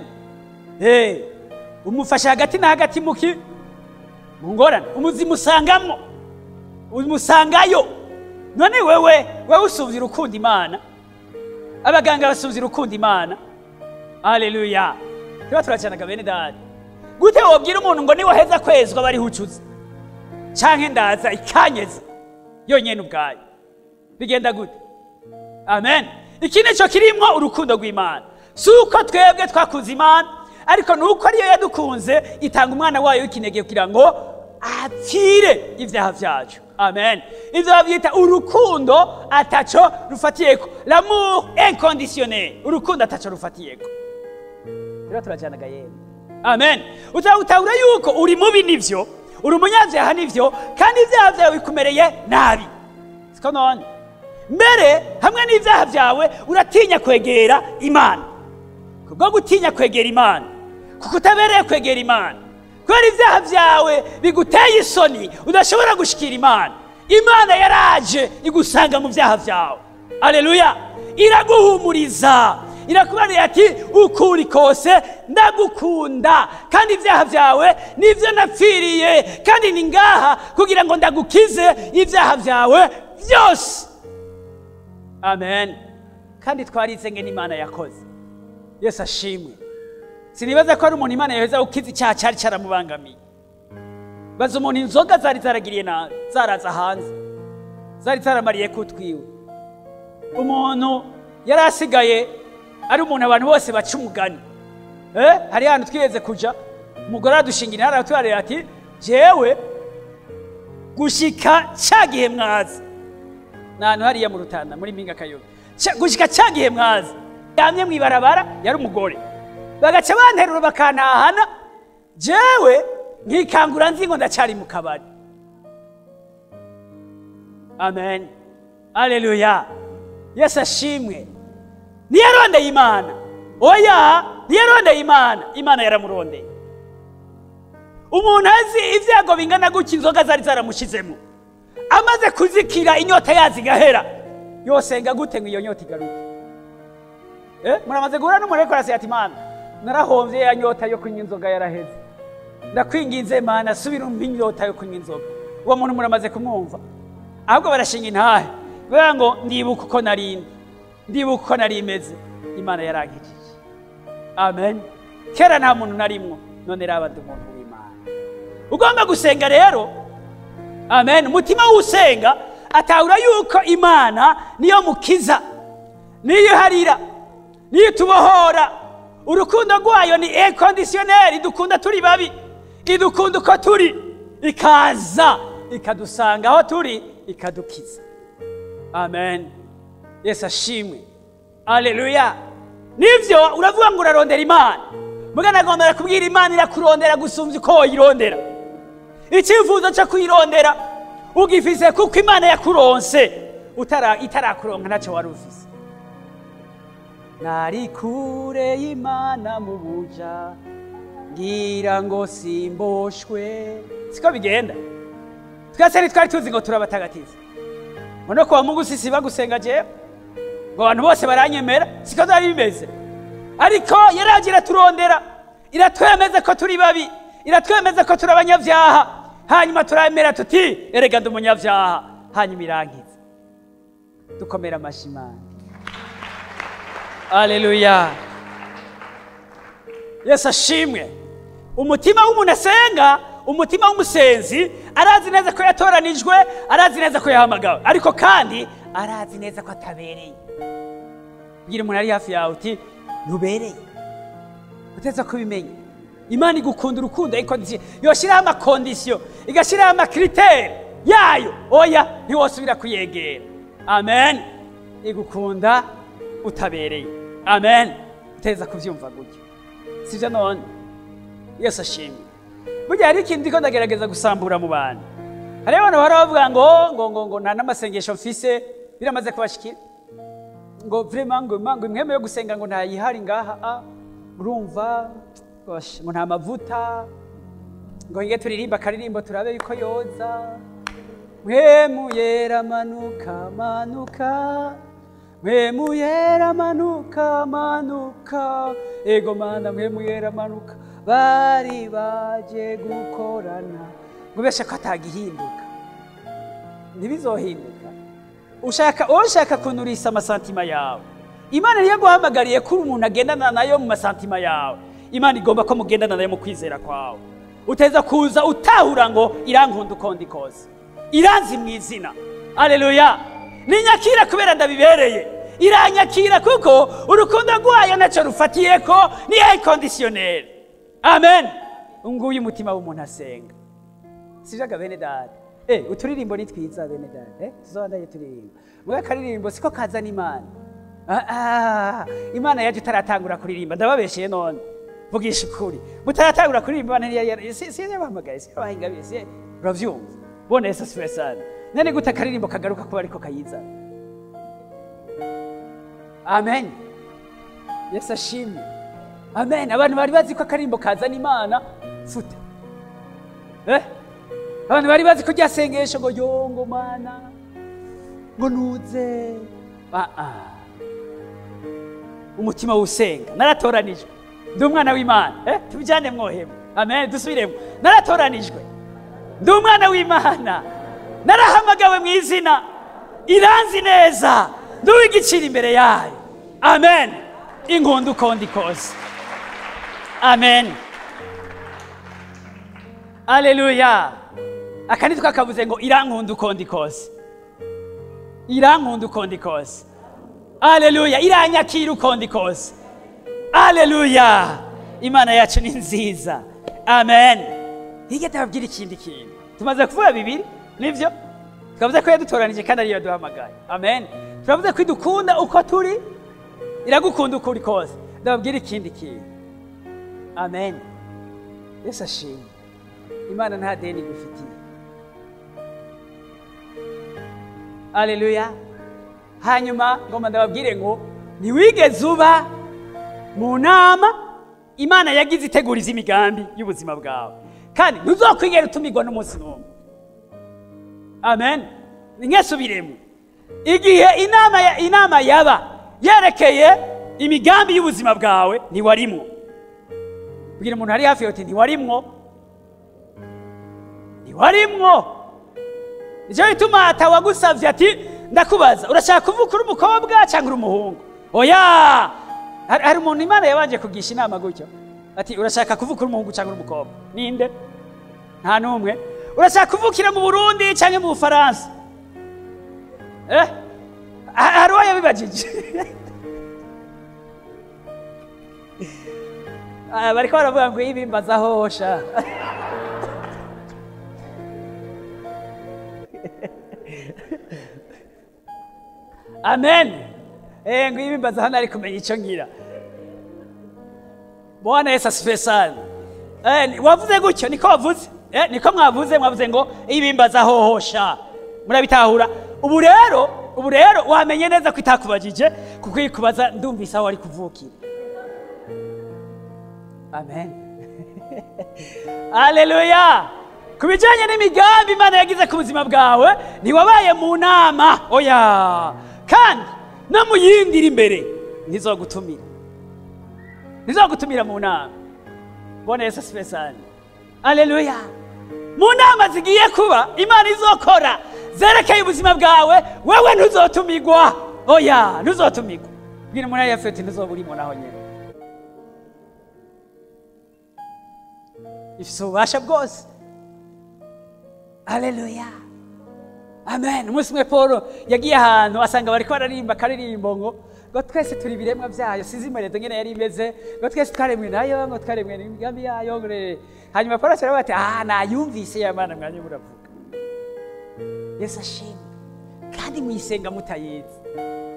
Umufasha hagati na hagati muki mu ngorane, umuzimusangamo, umusangayo. None wewe usuvya urukundo Imana, abaganga basuvya urukundo Imana. Haleluya. Tuba turacanaga bene dada. Gute wobwira umuntu ngo niwe heza kwezwa bari hucuza canke ndaza ikanyeza yonyene ubwayo? Bigenda gute? Amen. Iki nico kirimwo urukundo rw'Imana. Si uko twebwe twakunze Imana, ariko nuko ariyo yadukunze itanga umwana wayo w'ikinege kugira ngo apfire ivyaha vyacu. Amen. Ivyo bavyita urukundo ataco rufatiyeko, l'amour inconditionnel, urukundo ataco rufatiyeko. Rero turajanaga yemwe. Amen. Uzawutahura yuko uri mubi nivyo, uri umunyavyaha nivyo, kandi ivyaha vyawe bikumereye nabi, siko none? Mbere hamwe n'ivyaha vyawe uratinya kwegera Imana. Kubwo gutinya kwegera Imana, kuko utabereye kwegera Imana, kubera ivyaha vyawe biguteye isoni, udashobora gushikira Imana. Imana yaraje igusanga mu vyaha vyawe. Haleluya. Iraguhumuriza, irakubarira ati ukuri kose ndagukunda, kandi ivyaha vyawe nivyo napfiriye, kandi ni ngaha kugira ngo ndagukize ivyaha vyawe vyose. Amen. Kandi twarize ngene Imana yakoze. Yesu ashimwe. Sinibaza ko ari umuntu Imana yoheza ukiza icyaha cyari cyaramubangamiye. Baza umuntu inzoga zari zaragiriye nabi, zaraza hanze, zari zaramariye kutwiwe. Umuntu yari asigaye ari umuntu abantu bose baca umugani. Hari ahantu twigeze kuja, umugore aradushingira aratwarira ati jewe gushika ca gihe mwaza. N'ahantu hariya mu Rutana muri Mpinga Kayobe. Gushika ca gihe mwaza. Yamye mw'ibarabara yari umugore. Bagaca banterura bakantahana, jewe nkikangura nzi ngo ndacari mu kabari. Amen. Haleluya. Yesu ashimwe. Ntiyarondeye Imana. Oya, ntiyarondeye Imana. Imana yaramurondeye. Umuntu azi ivyago bingana gutya inzoga zari zaramushizemo, amaze kuzikira inyota yazi igahera, yosenga gute ngo iyo nyota igaruke? Muramaze guhura n'umuntu ariko araseka ati Mana narahomvye ya nyota yo kunywa inzoga yaraheze, ndakwinginze Mana subira umpe inyota yo kunywa inzoga. Uwo muntu muramaze kumwumva? Ahubwo barashinga intahe bavuga ngo ndibuka uko narindi, ndibuka uko nari meze, Imana yarankijije. Amen. Kera nta muntu narimwo, none raba ndi umuntu w'Imana. Ugomba gusenga rero. Amen. Umutima w'usenga atahura yuko Imana niyo mukiza, niyo iharira, niyo itubohora. Urukundo rwayo ni inconditionnel, idukunda turi babi, idukunda uko turi, ikaza ikadusanga aho turi, ikadukiza. Amen. Yesu ashimwe. Haleluya. Nivyo uravuga ngo urarondera Imana, mugana agomba kubwira Imana irakurondera gusumvya uko woyirondera. Icyifuzo cyo kuyirondera ugifise kuko Imana yakuronse, itarakuronka ntacyo wari ufise. Nari kure y'Imana mu buja, ngira ngo simboshwe. Siko bigenda. Twese ntitwari tuzi ngo turabatagatifu. Ngo no kuwa Mungu sisi bagusenga jewe, ngo abantu bose baranyemera, siko byari bimeze. Ariko yaraje iraturondera, iratwemeza ko turi babi, iratwemeza ko turi abanyabyaha. Hanyuma turamera tuti erega ndi umunyabyaha, hanyuma irankiza. Dukomera amashyi Imana. Haleluya. Yesu ashimwe. Umutima w'umuntu asenga, umutima w'umusenzi, arazi neza ko yatoranijwe, arazi neza ko yahamagawe, ariko kandi arazi neza ko atabereye. Bwira umuntu ari hafi yawe uti ntubereye. Uteza kubimenya. Imana igukunda urukundo ariko yoshyiraho amakondisiyo, igashyiraho amakriteri yayo, oya ntiwosubira kuyegera. Amen. Igukunda utabereye. Amen. Uteza kubyumva gutyo, sibyo? None Yesu ashimwe. Burya hari ikintu ndiko ndagerageza gusambura mu bantu. Hariho abantu bahora bavuga ngo ngo ngo ngo nta n'amasengesho mfise, biramaze kubashikira ngo vraiment ngo impwemu yo gusenga ngo ntayihari ngaha, urumva ngo nta mavuta, ngo nge turirimba akaririmbo turabe yuko yoza. Mpwemu yera manuka manuka, mpwemu yera manuka manuka, ego mana mpwemu yera manuka, bari baje gukorana. Ngo beshe ko atagihinduka, ntibizohinduka. Ushaka kunurisa amasantima yawe. Imana niyo guhamagariye ko umuntu agendana nayo mu masantima yawe. Imana igomba ko mugendana nayo mu kwizera kwawe. Uteza kuza utahura ngo irankunda uko ndi kose, iranzi mu izina. Haleluya. Ninyakira kubera ndabibereye, iranyakira kuko urukundo rwayo ntacyo rufatiye ko ni inconditionnel. Amen. Nguyu umutima w'umuntu asenga. Sivyo bene data? Uturirimbo ni twiza bene data, tuzobandanye turirimba. Muga akaririmbo siko kazana Imana. Imana yaje itaratangura kuririmba, ndababeshiye none. Vugisha ukuri. Mutaratangura kuririmba Imana si yabahamagaye, si yabahingabiye, si uravyumva. Bone Yesu asifiwe sana. None gute akaririmbo kagaruka kuba ariko kayizana? Amen. Yesu ashimwe. Amen. Abantu bari bazi ko akaririmbo kazana Imana, futa. Abantu bari bazi ko ryasengesho ngo yongo mana ngo nuze. Umutima usenga. Naratoranijwe, ndi umwana w'Imana. Tubijane mwohema. Amen. Dusubiremo. Naratoranijwe, ndi umwana w'Imana, narahamagawe mu izina, iranzi neza, ndi uw'igiciro imbere yayo. Amen. Inkunda uko ndi kose. Amen. Haleluya. Aka nitwo kakavuze ngo irankunda uko ndi kose, irankunda uko ndi kose. Haleluya. Iranyakira uko ndi kose. Haleluya. Imana yacu ni nziza. Amen. Hirya ndababwira ikindi kintu. Tumaze kuvuga bibiri, nivyo? Twavuze ko yadutoranije kandi ariyo yaduhamagaye. Amen. Turavuze ko idukunda uko turi, iragukunda uko uri kose. Ndababwira ikindi kintu. Amen. Yesu ashimwe. Imana nta deni igufitiye. Haleluya. Hanyuma ngomba ndababwire ngo ntiwigeze uba mu nama Imana yagize iteguriza imigambi y'ubuzima bwawe, kandi ntuzokwigera utumirwa n'umunsi n'umwe. Amen. Nkesubiremo. Igihe inama yaba yerekeye imigambi y'ubuzima bwawe ntiwarimwo. Bwira umuntu ari hafi yote ntiwarimwo. Ntiwarimwo. Nicyo gituma atawagusavye ati ndakubaza urashaka kuvuka uri umukobwa cyangwa uri umuhungu? Oya. Hari umuntu Imana yabanje kugisha inama gutyo ati urashaka kuvuka uri umuhungu cyangwa uri umukobwa? Ninde? Nta numwe. Urashaka kuvukira mu Burundi cyangwa mu Bufaransa? Hari uwo yabibajije. Bariko baravuga ngo ibimbaza hosha. Amen. Ngo ibimbaza hano ari kumenya icyo ngira. Bwana Yesu asifiwe sana. Wavuze gutyo niko wavuze. Niko mwavuze ngo ibimbaza hohosha. Murabitahura. Ubu rero wamenye neza ko itakubajije kuko ikubaza ndumvise aho wari kuvukira. Amen. Haleluya. Kubijanye n'imigambi Imana yagize ku buzima bwawe ntiwabaye mu nama, oya. Kandi no mu yindi iri imbere ntizogutumira. Ntizogutumira mu nama. Bwana Yesu asifiwe sana. Aleluya. Mu nama zigiye kuba Imana izokora zerekeye ubuzima bwawe, wewe ntuzotumigwa. Oya, ntuzotumigwa. Bwira umuntu ari afite ntuzoba urimo naho nyene. Ifise ububasha bwose. Aleluya. Amen. Umunsi umwe Paul yagiye ahantu asanga bariko bararirimba akaririmbo ngo twese turi ibiremwa byayo, sinzi imaredo ngene yari imeze, ngo twese twaremwe nayo, ngo twaremwe n'imigambi yayo. Hanyuma Paul aravuga ati nayumvise ya Mana mwanya muravuga. Yesu ashimwe. Kandi mwisenga mutayizi.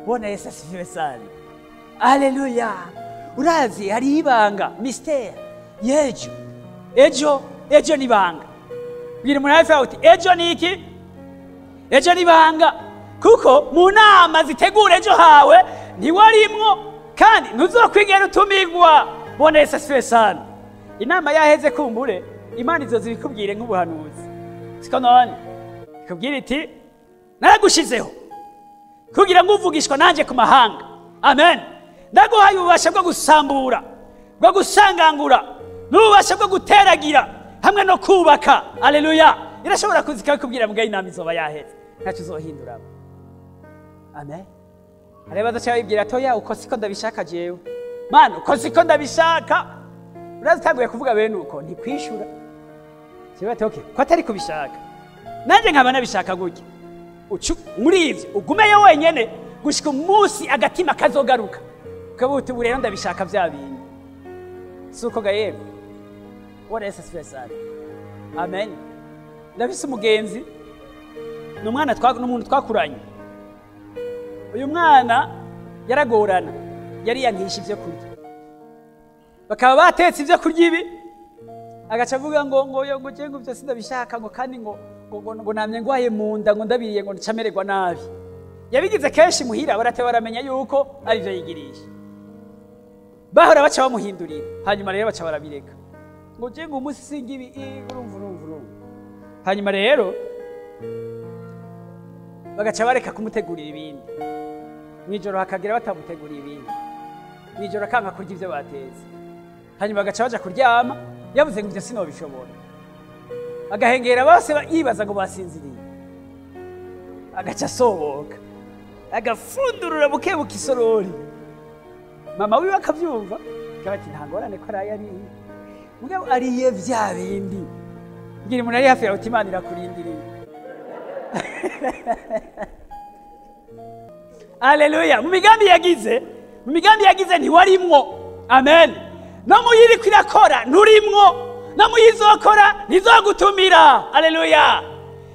Bwana Yesu asifiwe sana. Aleluya. Urazi hari ibanga, mystère yejo. Ejo ni ibanga. Bwira umuntu hafi yawe uti ejo ni iki? Ejo ni ibanga. Kuko mu nama zitegura ejo hawe ntiwarimwo, kandi ntuzokwigera utumigwa. Bwana Yesu asifiwe sana. Inama yaheze kumbure, Imana izoza ibikubwire nk'ubuhanuzi. Siko none ikubwira iti naragushizeho kugira ngo uvugishwa nanje ku mahanga. Amen. Ndaguhaye ububasha bwo gusambura, bwo gusangangura, n'ububasha bwo guteragira hamwe no kubaka. Aleluya. Irashobora kuza ikakubwira mbwa inama izoba yaheze, ntacyo uzohindura. Amen. Hari bazaca babibwira toya uko siko ndabishaka jewe. Mana uko siko ndabishaka. Urazitanguye kuvuga bene uko ntikwishura. Kiba okay, ko atari kubishaka. Nanje nkaba nabishaka gutya. Muri ivyo ugumeyo wenyene gushika umunsi agatima kazogaruka. Ukabuti ubu rero ndabishaka vya bindi. Suko gayemwe. Bwana Yesu asifiwe sana. Amen. Ndafise umugenzi, ni umwana n'umuntu twakuranye. Uyu mwana yaragorana, yari yankisha ivyo kurya. Bakaba batetse ivyo kurya ibi, agaca avuga ngo ngo je ngo ivyo sindabishaka, ngo kandi ngo ngo namye ngwaye mu nda, ngo ndabiriye ngo ncamererwa nabi. Yabigize kenshi muhira, barate baramenya yuko ari ivyo yigirisha. Bahora baca bamuhindurira, hanyuma rero baca barabireka. Ngo je ngo umunsi singibi urumva. Hanyuma rero bagaca bareka kumutegurira ibindi. Mwijoro hakagira batamutegurira ibindi. Mwijoro akanka kurya ivyo batetse. Hanyuma bagaca baja kuryama, yavuze ngo ivyo sinobishobora. Agahengera bose yibaza ngo basinziriye. Agaca asohoka, agafundurura bukebuka isorori. Mama wiwe akavyumva, akaba ati nta ngorane ko araye ariye. Mugabo ariye vya bindi. Ngira umuntu ari hafi yawe uti Imana irakurindiriye. Aleluya. Mu migambi yagize ntiwarimwo. Amen. No muyiriko irakora nturimwo, no muyizokora ntizogutumira. Aleluya.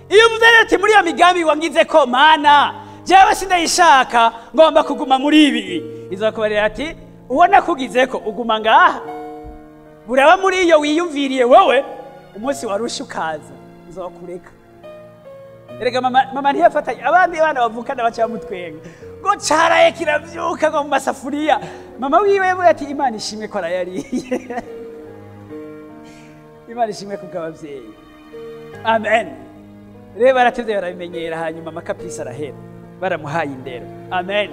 Iyo uvuze rero uti muri iyo migambi wangize ko Mana jewe sindayishaka, ngomba kuguma muri ibi, izokubarira ati uwo nakugize ko uguma ngaha, buraba muri iyo wiyumviriye wowe, umunsi warusha ukaza nzokureka. Erega mama ntiyafatanye abandi bana bavukana baca bamutwenga ngo caraye kiravyuka ngo mu masafuriya. Mama wiwe yavuga ati Imana ishimwe ko arayariye. Imana ishimwe kubw'abavyeyi. Amen. Rero baratevye barabimenyera, hanyuma amakapisi arahera, baramuhaye indero. Amen.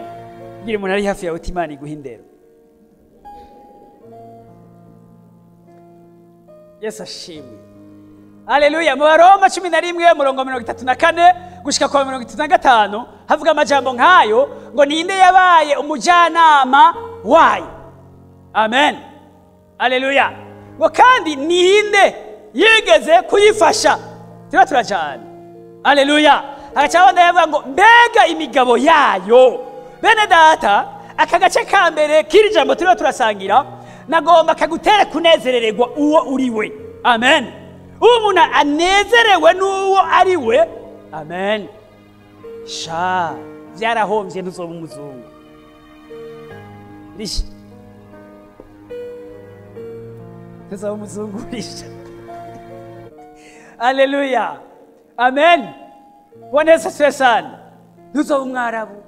Ngira umuntu ari hafi yawe uti Imana iguhe indero. Yesu ashimwe. Aleluya. Mu Baroma 11 murongo 34 gushika kwa 35 havuga amajambo nkayo ngo ninde yabaye umujanama wayo. Amen. Aleluya. Ngo kandi ninde yigeze kuyifasha. Tuba turajana. Aleluya. Agaca yavuga ngo mbega imigabo yayo. Bene data, aka gace ka mbere k'iri jambo turiho turasangira, nagomba kagutere kunezerererwa uwo uriwe. Amen. Umuntu anezerewe n'uwo ari we. Amen. Sha, vyarahomvye ntuzoba umuzungu. Risha. Ntuzoba umuzungu risha. Aleluya. Amen. Bwana Yesu asifiwe sana. Ntuzoba umwarabu.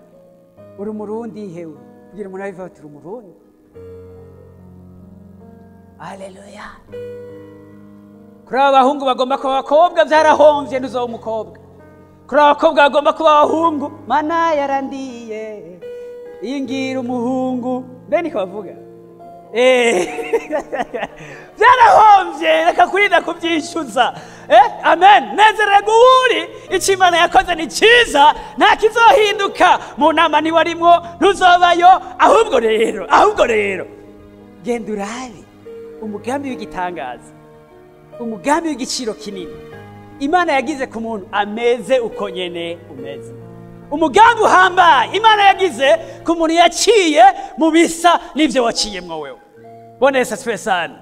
Uri umurundi hewe. Kugira umuntu abiva ati uri umurundi. Aleluya. Kuri aba bahungu bagomba kuba abakobwa vyarahomvye ntuzoba umukobwa. Kuri abakobwa bagomba kuba abahungu, mana yarandiye ingira umuhungu. Mbe niko bavuga. Byarahombye, reka kurinda kubyishyuza. Amen. Nezererwa uwuri, icyo Imana yakoze ni cyiza, nta kizohinduka. Mu nama ntiwarimwo, ntuzobayo. Ahubwo rero genda urabe umugambi w'igitangaza, umugambi w'igiciro kinini Imana yagize ku muntu ameze uko nyene umeze, umugambi uhambaye Imana yagize ku muntu yaciye mu bisa n'ibyo waciyemwo wewe. Bwana Yesu asifiwe sana.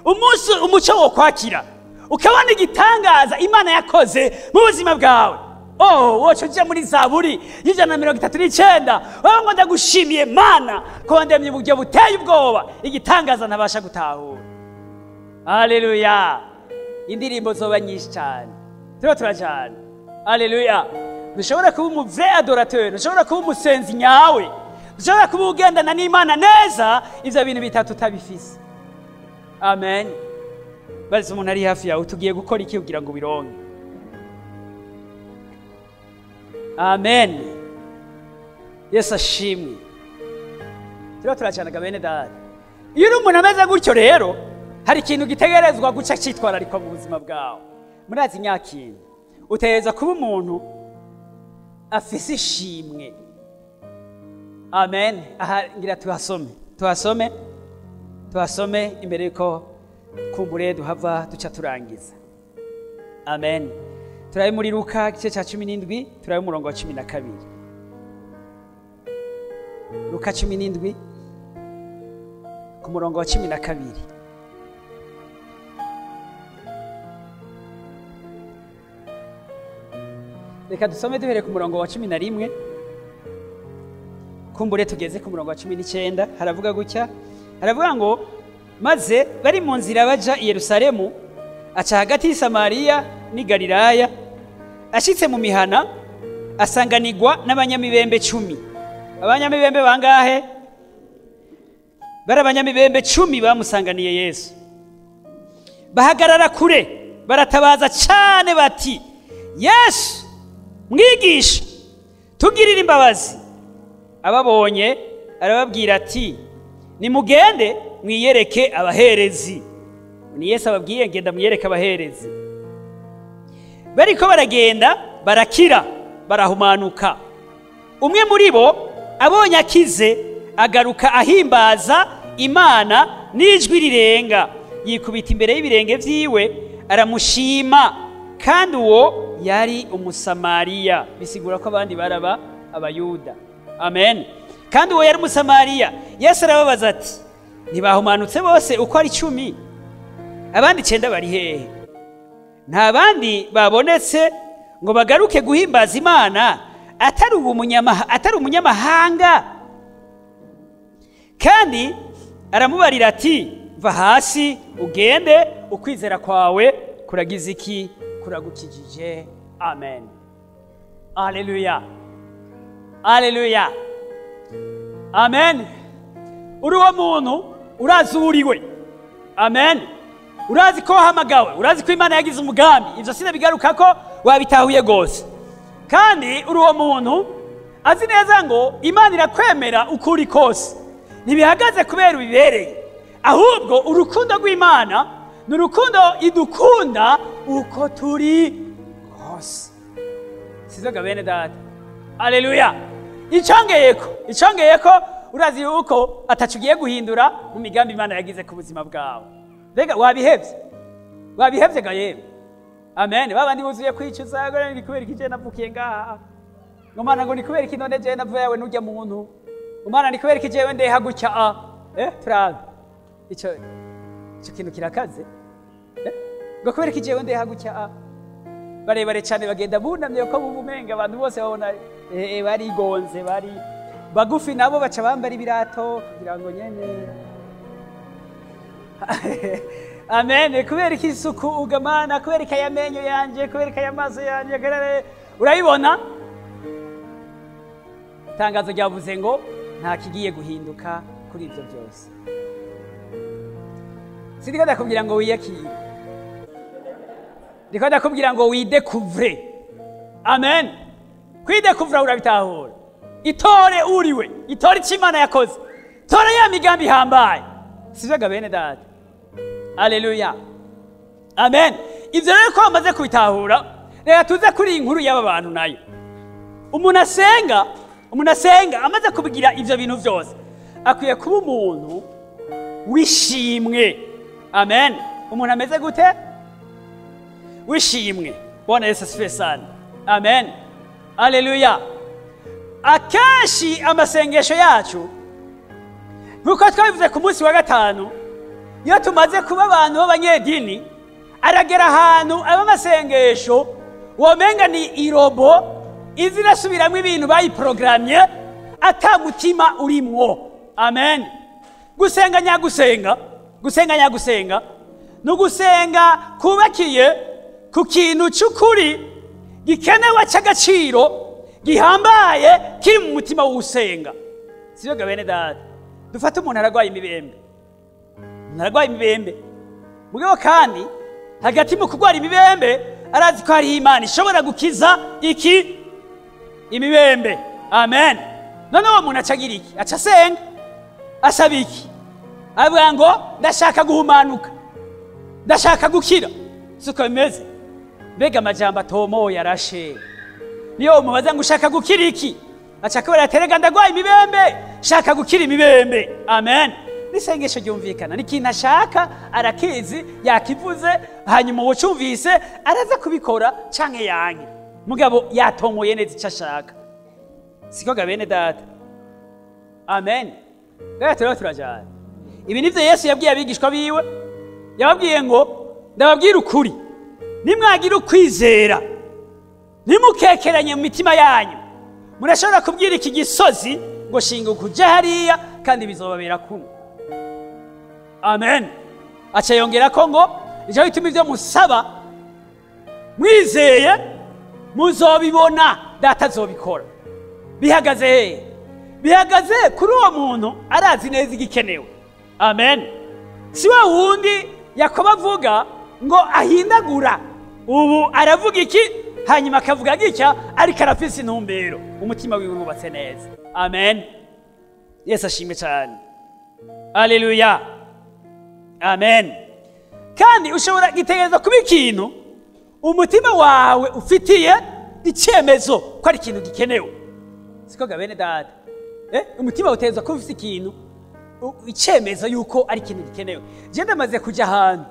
Umunsi umuco wo kwakira ukabona igitangaza Imana yakoze mu buzima bwawe, oh, woca uja muri Zaburi y'139, wowe ngo: "Ndagushimiye Mana ko wandemye uburyo buteye ubwoba, igitangaza ntabasha gutahura." Haleluya! Indirimbo zoba nyinshi cyane. Turiho turajana. Haleluya! Ntushobora kuba umu vrai adorateur, ntushobora kuba umusenzi nyawe, ntushobora kuba ugendana n'Imana neza ivyo bintu bitatu utabifise. Amen. Bazi umuntu ari hafi yawe: tugiye gukora iki kugira ngo ubironke? Amen. Yesu ashimwe. Turiho turajanaga, bene data. Iyo uri umuntu ameze gutyo rero, hari ikintu gitegerezwa guca cyitwararikwa mu buzima bwawe. Murazi nyakintu utegereza kuba umuntu afise ishimwe. Amen. Aha ngira tuhasome imbere yuko kumbure duhava duca turangiza. Amen. Turabe muri Luka igice cya 17, turabe umurongo wa 12. Luka 17 ku murongo wa 12. Reka dusome duhereye ku murongo wa 11, kumbure tugeze ku murongo wa 19. Haravuga gutya, haravuga ngo: "Maze bari mu nzira baja i Yerusalemu, aca hagati y'i Samariya n'i Galilaya. Ashitse mu mihana, asanganirwa n'abanyamibembe 10." Abanyamibembe bangahe? Bari abanyamibembe 10 bamusanganiye Yesu. "Bahagarara kure, baratabaza cyane bati: 'Yesu, mwigisha, tugirire imbabazi.' Ababonye arababwira ati: 'Nimugende mwiyereke abaherezi.'" Ni Yesu ababwiye: "Ngenda mwiyereke abaherezi." "Bariko baragenda, barakira, barahumanuka. Umwe muri bo abonye akize, agaruka ahimbaza Imana n'ijwi rirenga, yikubita imbere y'ibirenge vyiwe, aramushima. Kandi uwo yari Umusamariya." Bisigura ko abandi baraba Abayuda. Amen. "Kandi uwo yari Umusamariya. Yesu arababaza ati: 'Ntibahumanutse bose uko ari 10? Abandi icenda bari hehe? Nta bandi babonetse ngo bagaruke guhimbaza Imana atari umunyamahanga?' Kandi aramubarira ati: 'Va hasi ugende, ukwizera kwawe kuragize iki? Kuragukijije.'" Amen. Aleluya, aleluya, amen. Uri uwo muntu, urazi uwuriwe. Amen. Urazi ko wahamagawe, urazi ko Imana yagize umugambi. Ibyo sinabigaruka ko wabitahuye rwose. Kandi uri uwo muntu azi neza ngo Imana irakwemera uko uri kose. Ntibihagaze kubera ubibereye, ahubwo urukundo rw'Imana ni urukundo idukunda uko turi kose. Sizoga, bene data? Aleluya! Icongeyeko, urazi yuko ataco ugiye guhindura mu migambi Imana yagize ku buzima bwawe. Mbega wabihevye? Wabihevye ga yewe? Amen. Babandi buzuye kwicuza ngo: "Ni kubera iki je navukiye ngaha?" Ngo: "Mana," ngo, "ni kubera iki none je navuye yawe n'urya muntu?" Ngo: "Mana, ni kubera iki jewe ndeha gutya?" A turabe ico kintu kirakaze. Ngo: "Kubera iki jewe ndeha gutya?" A barebare cyane bagenda bunamye ko bumva umenga abantu bose babona barigonze. Bari bagufi nabo baca bambara ibirato kugira ngo nyene. Amen. "Kubera iki isuku ugamana? Kubera iki aya menyo yanje? Kubera iki aya maso yanje?" Urabibona, itangazo ryavuze ngo nta kigiye guhinduka kuri ibyo byose. Sindiko ndakubwira ngo wiyakire, ndiko ndakubwira ngo widécouvre. Amen. Kwidécouvra urabitahura. Itore uriwe, itore icyo Imana yakoze, tora ya migambi ihambaye. Sivyo bene data? Aleluya, amen. Ivyo rero ko bamaze kubitahura, reka tuze kuri iyi nkuru y'aba bantu nayo. Umuntu asenga amaze kubigira ivyo bintu vyose, akwiye kuba umuntu wishimwe. Amen. Umuntu ameze gute? Wishimwe. Bwana Yesu asifiwe sana. Amen. Aleluya. Akenshi amasengesho yacu, nkuko twabivuze ku munsi wa gatanu, iyo tumaze kuba abantu b'abanyedini, aragera ahantu aba amasengesho womenga ni irobo izi irasubiramwo ibintu bayiprogrammye, ata mutima urimwo. Amen. Gusenga nyagusenga, gusenga nyagusenga ni ugusenga kubakiye ku kintu cy'ukuri gikenewe cy'agaciro gihambaye kiri mu mutima w'usenga. Sibyo bene data? Dufate umuntu aragwaye imibembe, umuntu aragwaye imibembe, mugabo kandi hagati mu kugwara imibembe arazi ko hari Imana ishobora gukiza iki? Imibembe. Amen. None uwo muntu acagira iki? Aca asenga asaba iki? Avuga ngo ndashaka guhumanuka, ndashaka gukira. Siko bimeze? Mbega amajambo atomoye arashe. Niyo umubaza ngo ushaka gukira iki, aca akubwira ati erega ndagwaye imibembe, shaka gukira imibembe. Amen. N'isengesho ryumvikana, ni ikintu ashaka, arakizi, yakivuze, hanyuma uwucumvise araza kubikora canke yanke, mugabo yatomoye neza icyo ashaka. Siko ga bene data? Amen. Rero turaba turajana. Ibi nivyo Yesu yabwiye abigishwa biwe. Yababwiye ngo ndababwira ukuri, nimwagira ukwizera, ntimukekeranye mu mitima yanyu, murashobora kubwira iki gisozi ngo shinga ukuja hariya, kandi bizobabera kuno. Amen. Aca yongera ko ngo icyo bituma ibyo musaba mwizeye muzobibona, data azobikora. Bihagaze hehe? Bihagaze kuri uwo muntu arazi neza igikenewe. Amen. Si wa wundi Yakobo avuga ngo ahindagura, ubu aravuga iki hanyuma akavuga gitya, ariko arafise intumbero, umutima wiwe wubatse neza. Amen. Yesu ashimwe cyane. Aleluya. Amen. Kandi ushobora gitegereza kuba ikintu umutima wawe ufitiye icyemezo ko ari ikintu gikenewe. Siko ga bene data? Umutima utegerezwa kuba ufite ikintu icyemezo yuko ari ikintu gikenewe. Je ndamaze kuja ahantu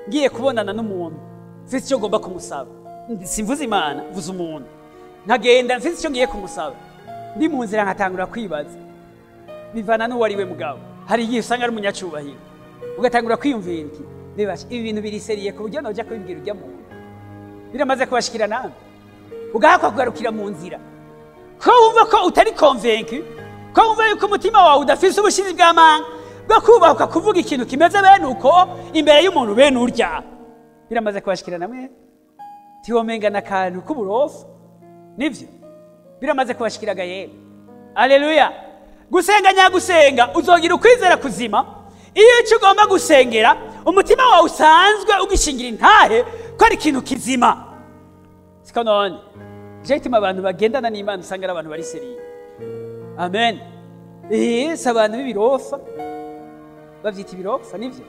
ngiye kubonana n'umuntu, mfite icyo ngomba kumusaba. Simvuze Imana, mvuze umuntu. Nkagenda mfite icyo ngiye kumusaba, ndi mu nzira nkatangura kwibaza, bivana n'uwo ari we mugabo. Hari igihe usanga ari umunyacubahiro, ugatangura kwiyumvira iki, niba ibi bintu biriseriye ku buryo noja kubibwira ujya muntu. Biramaze kubashikira nawe, ugahakwa kugarukira mu nzira, ko wumva ko utari convaincu, ko wumva yuko umutima wawe udafise ubushizi bw'amanga bwo kubahuka kuvuga ikintu kimeze bene uko imbere y'umuntu bene urya. Biramaze kubashikira namwe? Tiwomenga n'akantu k'uburofu, nivyo? Biramaze kubashikiraga yemwe. Aleluya. Gusenga nyagusenga uzogira ukwizera kuzima iyo icyo ugomba gusengera umutima wawe usanzwe ugishingira intahe ko ari ikintu kizima. Siko none je ituma abantu bagendana n'Imana usanga ari abantu bari seriye. Amen. Si abantu b'ibirofa, bavyita ibirofa, nivyo?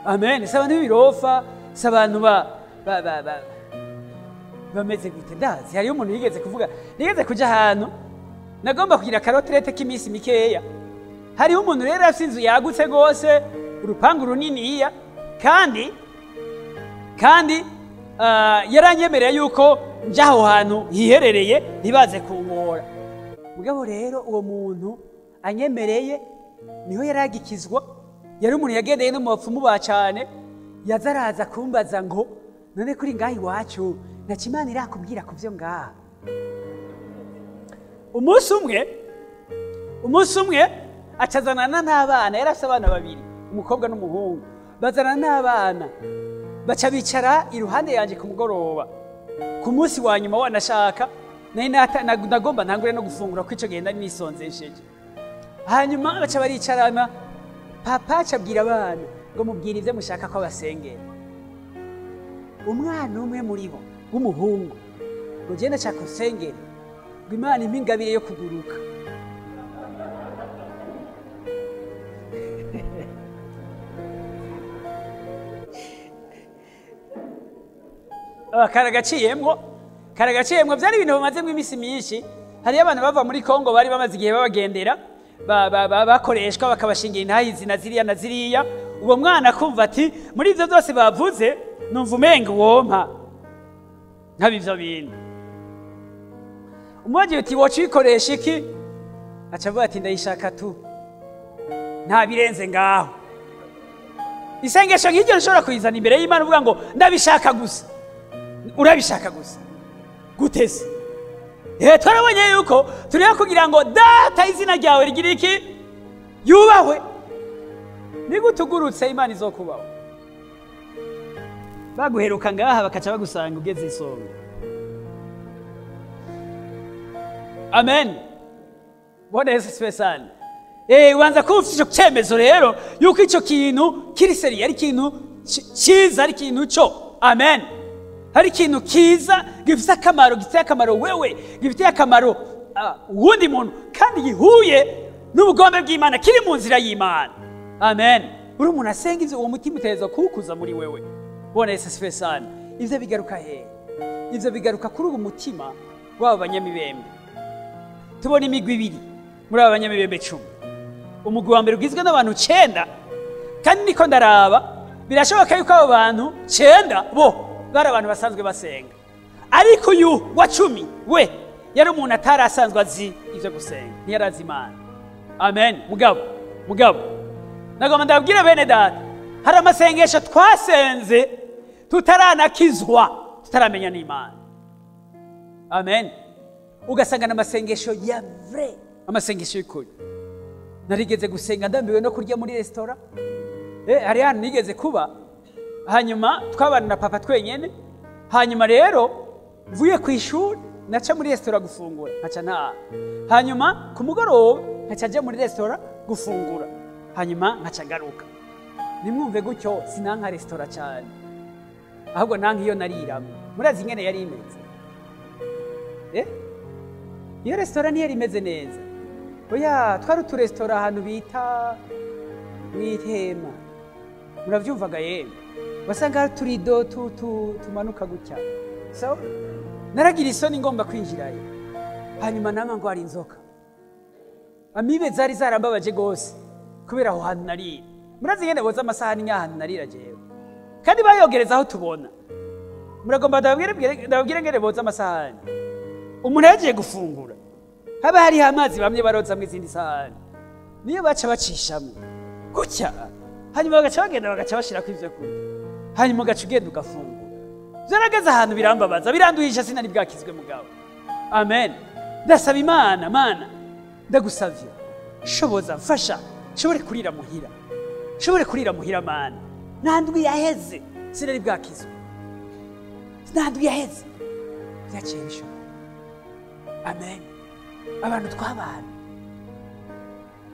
Amen. Si abantu b'ibirofa, si abantu ba bameze gute? Ndazi hariyo umuntu yigeze kuvuga, nigeze kuja ahantu nagomba kugira karoterete k'iminsi mikeya. Hariho umuntu rero afite inzu yagutse rwose, urupangu runiniya, kandi yaranyemereye yuko nja aho hantu hiherereye ntibaze kunkora. Mugabo rero uwo muntu anyemereye niho yaragikizwa, yari umuntu yagendeye no mu bapfumu ba cane, yaza araza kumbaza ngo none kuri ngaha iwacu ntaco Imana irakubwira ku vyo ngaha. Umunsi umwe acazanana n'abana, yari afise abana babiri, umukobwa n'umuhungu, bazana n'abana baca bicara iruhande yanje ku mugoroba. Ku munsi wa nyuma wanashaka nari nagomba ntangure no gufungura kuko ico gihe nari nisonzesheje. Hanyuma baca baricarana, papa aca abwira abana ngo mubwire ivyo mushaka ko abasengera. Umwana umwe muri bo w'umuhungu ngo je ndashaka usengere ngo Imana impe ingabire yo kuguruka. Karagaciyemwo, karagaciyemwo. Byari ibintu bamazemo iminsi myinshi. Hariyo abantu bava muri Kongo bari bamaze igihe babagendera, bakoreshwa, bakabashingira intahe na ziriya na ziriya. Uwo mwana akumva ati muri ibyo byose bavuze numva umenga wompa nkaba ivyo bintu. Umwagiye uti woca uyikoresha iki? Aca avuga ati ndayishaka tu, nta birenze ngaho. Isengesho nk'iryo nshobora kuyizana imbere y'Imana uvuga ngo ndabishaka gusa. Urabishaka gusa gutese? Twarabonye yuko turiho kugira ngo Data izina ryawe rigire iki? Yubahwe. Nigute ugurutse Imana izokubaho? Baguheruka ngaha bakaca bagusanga ugeze isonga. Amen. Bwana Yesu asifiwe sana. Ubanza kuba ufite ico cyemezo rero yuko ico kintu kiri seri, ari ikintu cyiza, ari ikintu cyo. Amen. Hari ikintu kiza gifite akamaro, gifite akamaro wewe, gifite akamaro uwundi muntu, kandi gihuye n'ubugombe bw'Imana, kiri mu nzira y'Imana. Amen. Uri umuntu asenga ivyo, uwo mutima utegerezwa kuwukuza muri wewe. Bwana Yesu asifiwe sana. Ivyo bigaruka hehe? Ivyo bigaruka kuri uwo mutima w'aba banyamibembe. Tubona imigwi ibiri muri aba banyamibembe 10. Umugwi wa mbere ugizwe n'abantu 9, kandi niko ndaraba birashoboka yuko abo bantu 9 bo bari abantu basanzwe basenga, ariko uyu wa 10 we yari umuntu atari asanzwe azi ivyo gusenga, ntiyarazi Imana. Amen. Mugabo nagomba ndabwira bene data, hari amasengesho twasenze tutaranakizwa, tutaramenya n'Imana. Amen. Ugasanga n'amasengesho ya vrai, amasengesho y'ukuri. Narigeze gusenga ndambiwe no kurya muri restaurant. Hari hano nigeze kuba, hanyuma twabana na papa twenyene. Hanyuma rero mvuye ku ishuri naca muri restaurant gufungura, nkaca ntaha. Hanyuma ku mugoroba nkaca nja muri restaurant gufungura, hanyuma nkaca ngaruka. Nimwumve gutyo, sinanka restaurant cyane, ahubwo nanka iyo nariramo. Murazi ingene yari imeze? Iyo restaurant ntiyari imeze neza. Oya, twari uturesitora ahantu bita mw'ihema, muravyumvaga yemwe, wasanga hari uturido tumanuka gutya. So naragira isoni ngomba kwinjirayo, hanyuma nama ngo hari inzoka, amibe zari zarambabaje gose kubera aho hantu narira. Murazi ngene boza amasahani nk'ahantu narira jewe, kandi bayogereza aho tubona. Muragomba ndababwire ngene boza amasahani. Umuntu yagiye gufungura haba hariho amazi bamwe barozamwo izindi sahani, niyo baca bacishamwo gutya, hanyuma bagaca bagenda bagaca bashirako ivyo kurya, hanyuma ugaca ugenda ugafungura. Vyarageze ahantu birambabaza, biranduhisha, sinari bwakizwe mugabo. Amen. Ndasaba Imana, Mana ndagusavye, shoboza, mfasha nshobore kurira muhira, nshobore kurira muhira Mana. Nta ndwi yaheze sinari bwakizwe, nta ndwi yaheze vyaciye bishoboka. Amen. Abantu twabana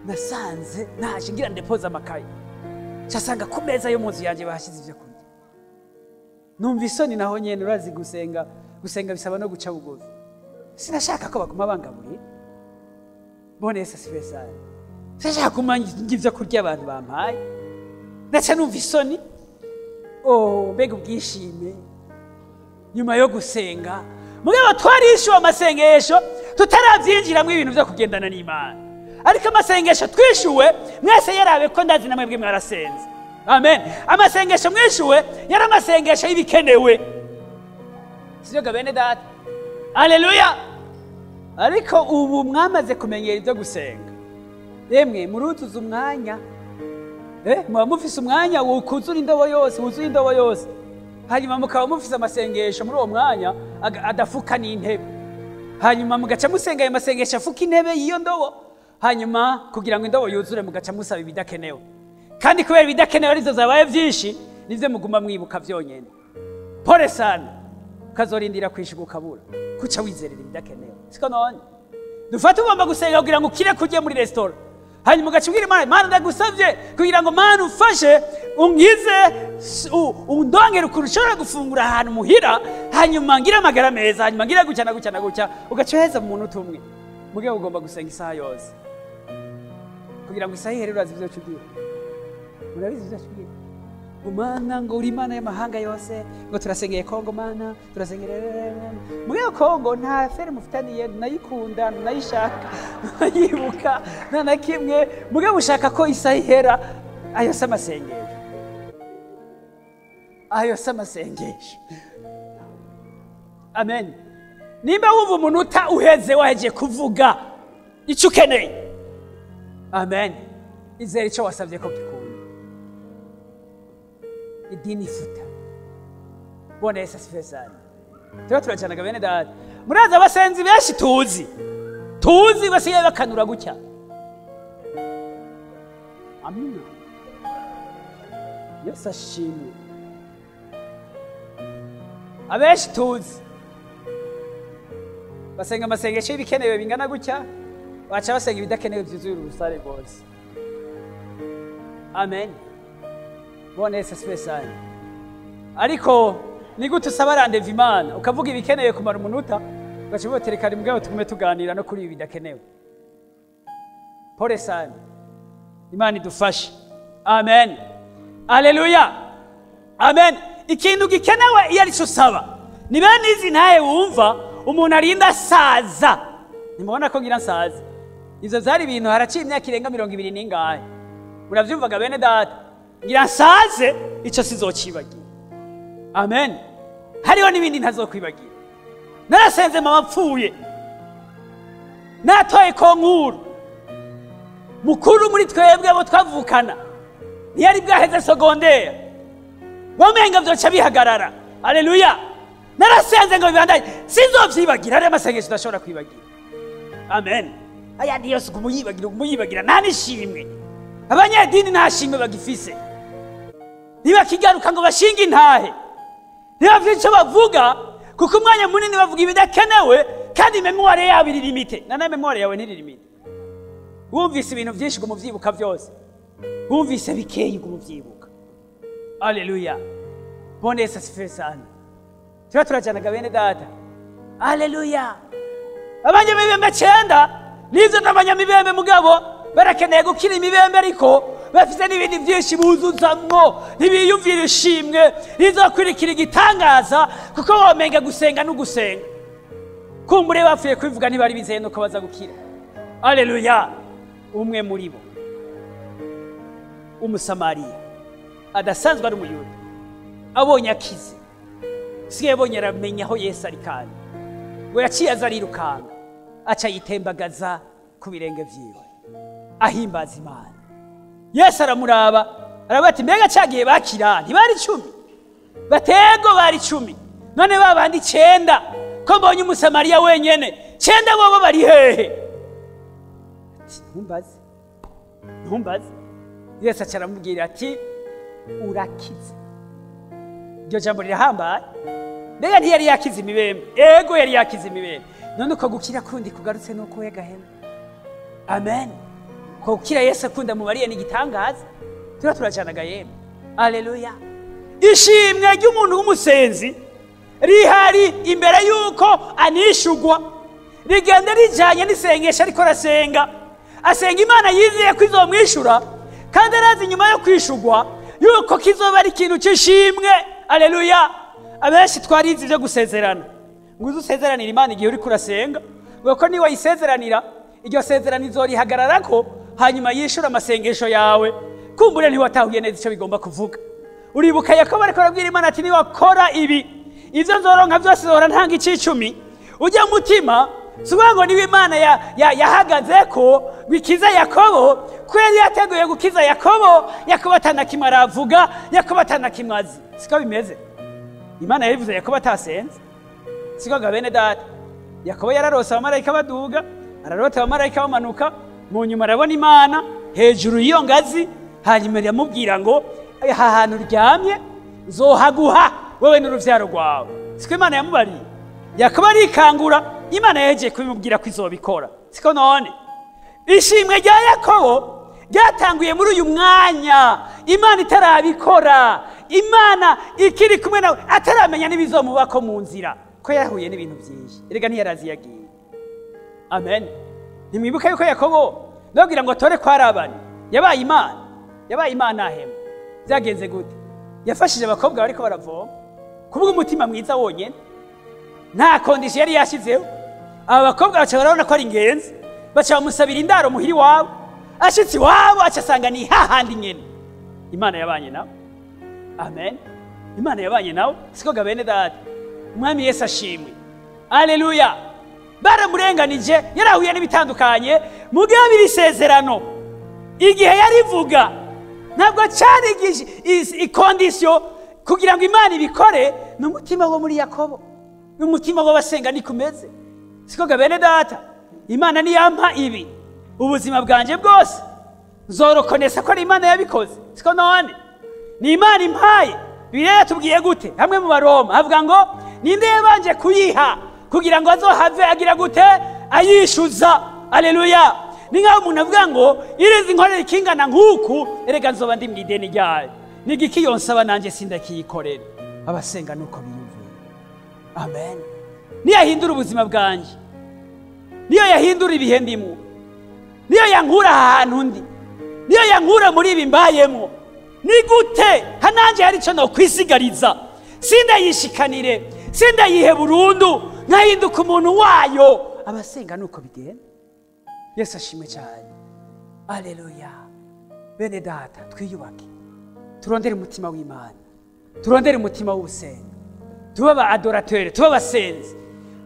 nasanze naje ngira ndepoza amakaye, casanga ku meza yo mu nzu yanje bahashize ivyo kurya. Numva isoni naho nyene. Urazi gusenga, gusenga bisaba no guca bugufi. Sinashaka ko baguma bangaburira. Bwana Yesu asifiwe sana. Sinashaka kuguma ndya ivyo kurya abantu bampaye. Naca numva isoni. Oh, mbega ubwishime nyuma yo gusenga. Mugabo twarishuwe amasengesho tutaravyinjiramwo ibintu vyo kugendana n'Imana, ariko amasengesho twishuwe mwese yarabe ko ndazi namwe bwe mwarasenze. Amen. Amasengesho mwishuwe yari amasengesho y'ibikenewe, sivyo ga bene data? Haleluya. Ariko ubu mwamaze kumenyera ibyo gusenga, yemwe murutuza umwanya, muba mufise umwanya wukuzura indobo yose, wuzuye indobo yose, hanyuma mukaba mufise amasengesho muri uwo mwanya adafuka n'intebe, hanyuma mugaca musenga ayo masengesho afuka intebe y'iyo ndobo, hanyuma kugira ngo indobo yuzure mugaca musaba ibidakenewe. Kandi kubera ibidakenewe arizo zabaye vyinshi, nivyo muguma mwibuka vyonyene. Pole sana, ukazorindira kwishuka ukabura, kuca wizerera ibidakenewe. Siko none dufate ugomba gusenga kugira ngo ukire kurya muri restaurant, hanyuma ugaca ubwira Imana, Mana ndagusavye kugira ngo Mana umfashe, unkize, undongere ukuntu ushobora gufungura ahantu muhira, hanyuma ngire amagara meza, hanyuma ngire gutya na gutya na gutya. Ugaca uheza mu munota umwe. Mugabo ugomba gusenga isaha yose kugira ngo isaha ihere. Urazi ivyo uca ugira? Murabizi ivyo uca ugira? Mana ngo uri Imana y'amahanga yose, ngo turasengeye Kongo, Mana turasengeye muri iyo Kongo, nta fere mufitaniye, nayikunda, nayishaka, nayibuka, nta na kimwe mugabo ushaka ko isaha ihera. Ayo si amasengesho, ayo si amasengesho. Amen. Nimba wumva umunota uheze waheje kuvuga icyo ukeneye, amen, izere icyo wasabye ko gikunda. Idini ifuta. Bwana Yesu asifiwe sana. Tuba turacanaga bene data. Muraza abasenzi benshi tuzi basigaye bakanura gutya. Amina. Yesu ashimwe. Abenshi tuzi basenga amasengesho y'ibikenewe bingana gutya, baca basenga ibidakenewe byuzuye urusare rwose. Amen. Bwana Yesu asifiwe sana. Ariko ni gute usaba rendez-vous Imana ukavuga ibikenewe kumara umunota, ugaca ubotereka mugabo tugume tuganira no kuri ibi bidakenewe? Pole sana. Imana idufashe. Amen. Haleluya. Amen. Ikintu gikenewe iyo ari cyo usaba ni bene izi ntaye wumva umuntu arinda asaza. Nimubona ko ngira nsaza. Ivyo vyari ibintu haraciye imyaka irenga 20 n'ingahe. Muravyumvaga bene data. Ngira nsaze ico sizocibagira. Amen. Hariho n'ibindi ntazokwibagira. Narasenze mama apfuye, natoye konkuru mukuru muri twebwe abo twavukana ntiyari bwaheze secondaire, wamenga vyoca bihagarara. Haleluya. Narasenze ngo bibandanye, sinzovyibagira. Hariho amasengesho udashobora kwibagira. Amen. Aya ni yose kumuyibagira, kumuyibagira nta nishimwe. Abanyedini nta shimwe bagifise, ntibakigaruka ngo bashinge intahe, ntibafite icyo bavuga, kuko umwanya munini bavuga ibidakenewe, kandi mémoire yabo iri limitée. Na mémoire yawe ntiri limitée. Wumvise ibintu byinshi ngo muvyibuka byose, wumvise bikeyi ngo muvyibuka. Haleluya. Bwana Yesu asifiwe sana. Tuba turajanaga bene data. Haleluya. Abanyamibembe 9 nivyo n'abanyamibembe mugabo barakeneye gukira imibembe, ariko bafite n'ibindi byinshi buzuzamwo, ntibiyumvira ishimwe rizokwirikira igitangaza, kuko wamenga gusenga no gusenga. Kumbure bapfuye kubivuga ntibari bizeye nuko baza gukira. Haleluya. Umwe muri bo, Umusamariya adasanzwe ari Umuyuda, abonye akize, sigaye abonye aramenya aho Yesu ari, kandi ngo yaciye aza arirukanga, aca yitembagaza ku birenge vyiwe ahimbaza Imana. Yesu aramuraba aravuga ati mbega cagiye bakira ntibari 10? Batego bari 10, none babandi 9 ko mbonye Umusamariya wenyene, 9 bobo bari hehe? Ati ntumbaze, ntumbaze. Yesu aca aramubwira ati urakize. Iryo jambo rirahambaye. Mbega ntiyari yakize imibembe? Ego yari yakize imibembe. None uko gukira kundi kugarutse nuko yagahema. Amen. Ko gukira Yesu akunda mubariye ni igitangaza. Tuba turajanaga yemwe. Haleluya. Ishimwe ry'umuntu w'umusenzi rihari imbere yuko anishugwa, rigenda rijanye n'isengesho ariko arasenga. Asenga Imana yizeye ko izomwishura, kandi arazi inyuma yo kwishugwa yuko kizoba ari ikintu c'ishimwe. Haleluya. Abenshi twarize ivyo gusezerana, ngo uze usezeranira Imana igihe uriko urasenga, kuko niba wayisezeranira iryo sezerano izorihagararako, hanyuma yishura amasengesho yawe. Kumbure ntiwatahuye neza icyo bigomba kuvuga. Uribuka Yakobo ariko arabwira Imana ati niwakora ibi, ivyo nzoronka byose zohora ntanga icicumi. Ujya mutima si ukuvuga ngo niba Imana yahagaze ko bikiza Yakobo, ko yari yateguye gukiza Yakobo, Yakobo atanakimwe aravuga, Yakobo atanakimwe azi. Siko bimeze. Imana yabivuze Yakobo atasenze. Siko ga bene data. Yakobo yararose abamarayika baduga, ararota abamarayika bamanuka, mu nyuma arabona Imana hejuru y'iyo ngazi, hanyuma iramubwira ngo aha hantu uryamye nzohaguha wewe n'uruvyaro rwawe. Siko Imana yamubariye. Yakobo arikangura, Imana yahejeje kubimubwira ko izobikora. Siko none ishimwe rya Yakobo ryatanguye muri uyu mwanya Imana itarabikora, Imana ikiri kumwe nawe, ataramenya n'ibizomubako mu nzira, ko yarahuye n'ibintu byinshi. Erega ntiyarazi yagiye. Amen. Ntimwibuka yuko Yakobo nabwira ngo atore kwa Labani, yabaye Imana, yabaye Imana ahema. Byagenze gute? Yafashije abakobwa bariko baravoma kubwo umutima mwiza wonyene, nta condition yari yashizeho. Aba bakobwa baca barabona ko ari ingenzi, baca bamusabira indaro muhiri wabo. Ashitse iwabo aca asanga ni hahandi nyene Imana yabanye nawe. Amen. Imana yabanye nawe, siko ga bene data? Umwami Yesu ashimwe. Aleluya. Baramurenganije, yarahuye n'ibitandukanye, mugabo iri sezerano igihe yarivuga ntabwo cyari i condition kugira ngo Imana ibikore. Ni umutima wo muri Yakobo, ni umutima w'abasenga nikumeze, siko ga bene data? Imana niyampa ibi ubuzima bwanje bwose nzorokonesa ko ari Imana yabikoze, siko none? Ni Imana impaye. Bibiliya yatubwiye gute? Hamwe mu Baroma havuga ngo ninde yabanje kuyiha kugira ngo azohave agira gute? Ayishuza. Aleluya. Ni nkaho umuntu avuga ngo irizi nkorera ikingana nk'uku, erega nzoba ndi mu ideni ryayo, ni igiki yonsaba nanjye sindakiyikorera? Abasenga nuko biyumviye. Amen. Niyo yahindura ubuzima bwanjye, niyo yahindura ibihe ndimwo, niyo yankura ahantu ndi, niyo yankura muri ibi mbayemwo, ni gute hananje hari icyo nokwisigariza sindayishikanire, sindayihe burundu, nkahinduka umuntu wayo? Abasenga nuko bigenda. Yesu ashimwe cyane. Aleluya. Bene data, twiyubake, turondere umutima w'Imana, turondere umutima w'ubusenga, tube aba adorateurs, tube abasenzi,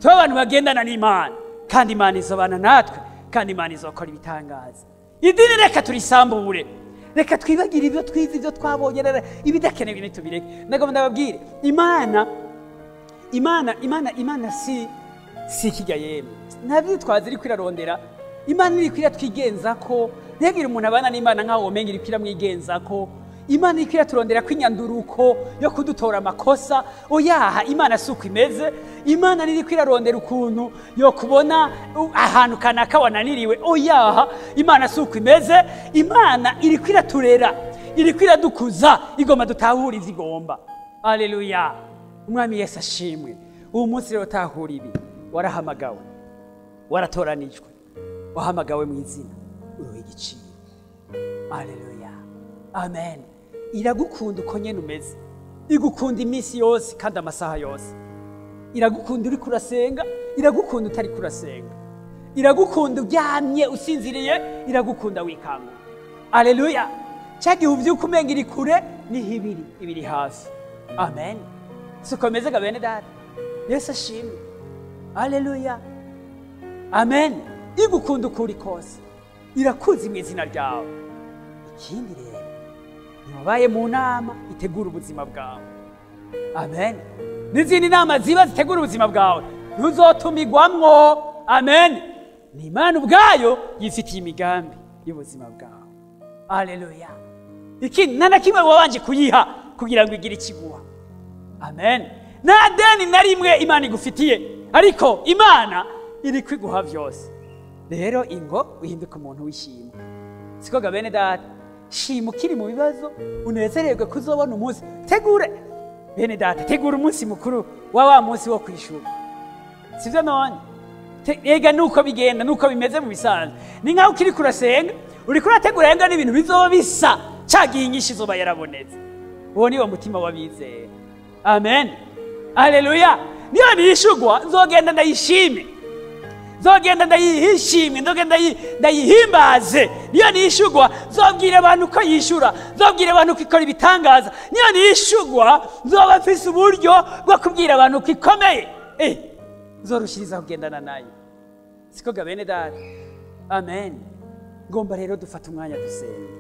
tube abantu bagendana n'Imana, kandi Imana izobana natwe, kandi Imana izokora ibitangaza. Idini reka turisambure, reka twibagire ibyo twize, ibyo twabonye, ibidakenewe ntitubireke. Ndagomba ndababwire, Imana Imana Imana Imana si ikijya yemwe, nta vyitwazo iriko irarondera. Imana iriko iratwigenza ko ntihagire umuntu abana n'Imana nkaho womenga iriko iramwigenza ko. Imana iriko iraturondera ko inyanduruko yo kudutora amakosa. Oyaha, Imana si uko imeze. Imana iriko irarondera ukuntu yo kubona ahantu kanaka wananiriwe. Oyaha, Imana si uko imeze. Imana iriko iraturera, iriko iradukuza, igomba dutahura ivyo igomba. Aleluya. Umwami Yesu ashimwe. Uwo munsi rero tahura ibi: warahamagawe, waratoranijwe, wahamagawe mu izina, uri igiciro. Aleluya, amen. Iragukunda uko nyene umeze, igukunda iminsi yose kandi amasaha yose. Iragukunda uriko urasenga, iragukunda utariko urasenga, iragukunda uryamye usinziriye, iragukunda wikangura. Aleluya. Cya gihe uvyuka umenga iri kure, niho ibiri ibiri hafi. Amen. Sukomeze ga bene data? Yesu ashimwe. Aleluya, amen. Igukunda uko uri kose, irakuzi mu izina ryawe. Ikindi rero, ntiwabaye mu nama itegura ubuzima bwawe. Amen. N'izindi nama ziba zitegura ubuzima bwawe ntuzotumigwamwo. Amen. Ni Imana ubwayo yifitiye imigambi y'ubuzima bwawe. Aleluya. Ikindi, nta na kimwe wabanje kuyiha kugira ngo igire ikiguha. Amen. Nta deni na rimwe Imana igufitiye, ariko Imana iri kwiguha byose. Rero ingo uhinduke umuntu w'ishimwe, siko ga bene data? Shima ukiri mu bibazo, unezererwe kuzobona umunsi. Tegure, bene data, tegura umunsi mukuru wa munsi wo kwishura, sivyo none? Ega nuko bigenda, nuko bimeze mu bisanzwe. Ni nkaho ukiri kurasenga, uriko urategura yenga n'ibintu bizoba bisa cagiye inyinshi izoba yarabonetse. Uwo ni wo mutima w'abizera. Amen, aleluya. Niyo nishugwa nzogenda ndayishime, nzogenda ndayihishimwe, nzogenda ndayihimbaze. Niyo nishugwa nzobwira abantu ko yishura, nzobwira abantu ko ikora ibitangaza. Niyo nishugwa nzoba mfise uburyo bwo kubwira abantu ko ikomeye. Nzorushiriza kugendana nayo, siko ga bene data? Amen. Ngomba rero dufata umwanya dusenge,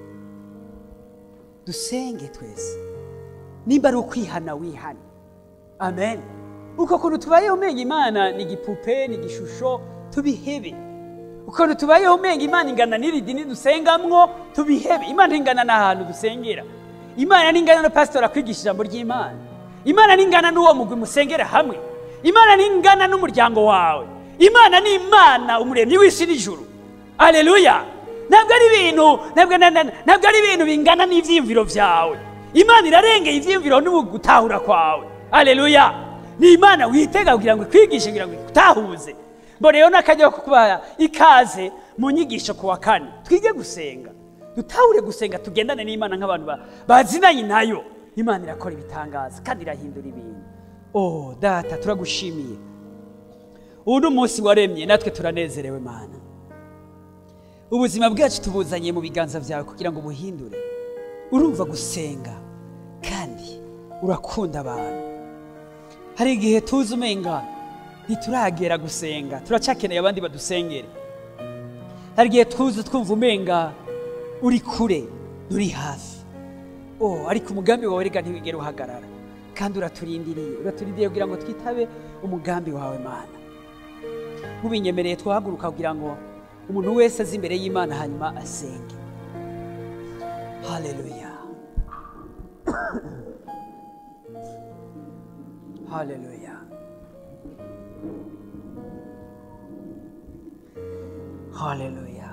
dusenge twese. Nimba ari ukwihana, wihane. Amen. Uko kuntu tubayeho umenga Imana ni igipupe, ni igishusho, tubihebe. Ukuntu tubayeho umenga Imana ingana n'iri dini dusengamwo, tubihebe. Imana ingana n'ahantu dusengera, Imana ningana na pasitori akwigisha ijambo ry'Imana, Imana ningana n'uwo mugwi musengera hamwe, Imana ningana n'umuryango wawe. Imana ni Imana, umuremyi w'isi n'ijuru. Aleluya. Ntabwo ari ibintu, ntabwo ari ibintu bingana n'ivyiyumviro vyawe. Imana irarengeye ivyiyumviro n'ugutahura kwawe. Aleluya. Ni Imana witega kugira ngo ikwigishe, kugira ngo ikutahuze. Mboneyeho n'akajya ko kubaha ikaze mu nyigisho ku wa kane, twige gusenga, dutahure gusenga, tugendane n'Imana nk'abantu bazinanye nayo. Imana irakora ibitangaza kandi irahindura ibintu. Oh Data, turagushimiye. Ubu ni umunsi waremye, natwe turanezerewe Mana. Ubuzima bwacu tubuzanye mu biganza byawe kugira ngo buhindure. Urumva gusenga kandi urakunda abantu. Hari igihe tuzi umenga ntituragera gusenga, turacakeneye abandi badusengere. Hari igihe tuzi twumva umenga uri kure, nturi hafi. Oh, ariko umugambi wawe rega ntiwigera uhagarara, kandi uraturindiriye, uraturindiriye kugira ngo twitabe umugambi wawe Mana. Mubinyemereye twahaguruka kugira ngo umuntu wese aze imbere y'Imana hanyuma asenge. Haleluya. Haleluya. Haleluya.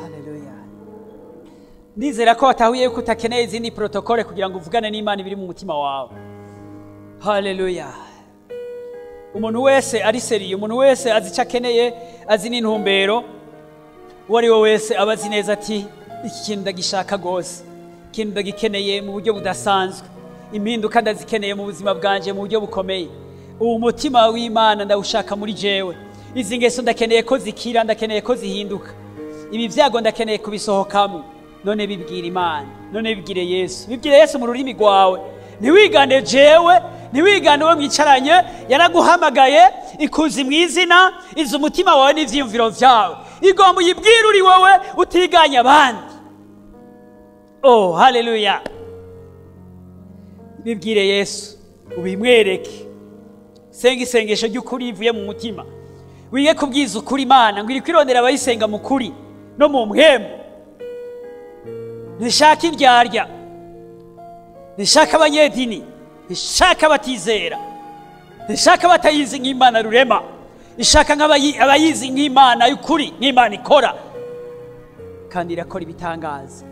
Haleluya. Ndizera ko watahuye yuko utakeneye izindi protokole kugira ngo uvugane n'Imana ibiri mu mutima wawe. Haleluya. Umuntu wese ari seriye, umuntu wese azi icyo akeneye, azi n'intumbero, uwo ari we wese aba azi neza ati iki kintu ndagishaka rwose, ikintu ndagikeneye mu buryo budasanzwe, impinduka ndazikeneye mu buzima bwanje mu buryo bukomeye. Uwo mutima w'Imana ndawushaka muri jewe. Izi ngeso ndakeneye ko zikira, ndakeneye ko zihinduka. Ibi byago ndakeneye kubisohokamo. None bibwira Imana, none bibwire Yesu, bibwire Yesu mu rurimi rwawe. Ntiwigane jewe, ntiwigane uwo mwicaranye, yaraguhamagaye ikuzi mu izina, izi umutima wawe n'ivyiyumviro vyawe. Igomba uyibwire uri wowe, utiganye abandi. Oh, haleluya. Bibwire Yesu, ubimwereke. Senga isengesho ry'ukuri rivuye mu mutima. Wige kubwiza ukuri Imana, ngo iri kwirondera abayisenga mu kuri no mu mpwemu. Ntishaka indyarya, ntishaka abanyedini, ntishaka abatizera, ntishaka abatayizi nk'Imana rurema, ishaka abayizi nk'Imana y'ukuri, nk'Imana ikora kandi irakora ibitangaza.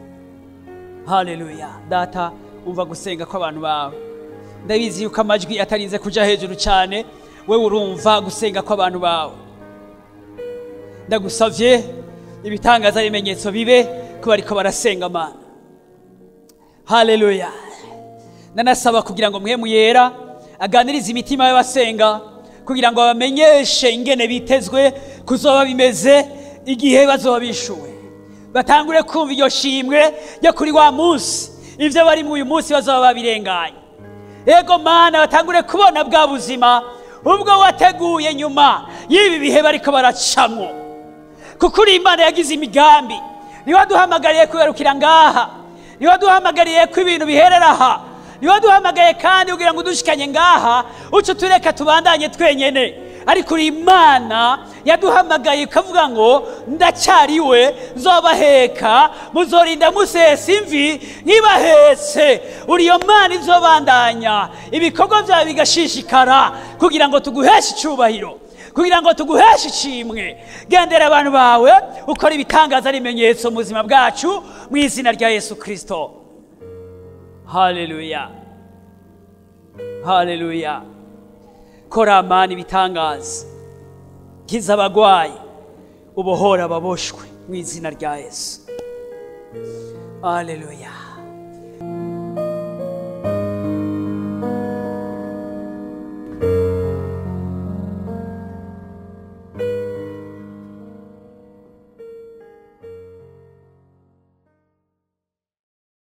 Haleluya. Data, umva gusenga kw'abantu bawe. Ndabizi yuko amajwi atarinze kuja hejuru cyane, wewe urumva gusenga kw'abantu bawe. Ndagusavye ibitangaza n'ibimenyetso bibe ko bariko barasenga Mana. Haleluya. Nanasaba kugira ngo Mpwemu Yera aganirize imitima y'abasenga, kugira ngo bamenyeshe ingene bitezwe kuzoba bimeze igihe bazoba bishuwe. Batangure kumva iryo shimwe ryo kuri wa munsi, ivyo bari mu uyu munsi bazoba babirenganye. Ego Mana, batangure kubona bwa buzima ubwo wateguye nyuma y'ibi bihe bariko baracamwo. Kuko uri Imana yagize imigambi, niwaduhamagariye kugarukira ngaha, niwaduhamagariye ko ibintu biherera aha, niwaduhamagaye kandi kugira ngo udushikanye ngaha, uce tureka tubandanye twenyene. Ariko uri Imana yaduhamagaye ikavuga ngo ndacyariwe, nzobaheka, muzorinda musesa imvi nkibahetse. Uri iyo Mana izobandanya ibikorwa byawe bigashishikara kugira ngo tuguheshe icubahiro, kugira ngo tuguheshe ishimwe. Gendera abantu bawe, ukora ibitangaza n'ibimenyetso mu buzima bwacu, mu izina rya Yesu Kristo. Haleluya. Haleluya. Kora Mana ibitangaza, kiza abagwayi, ubohora ababoshwe mu izina rya Yesu. Haleluya.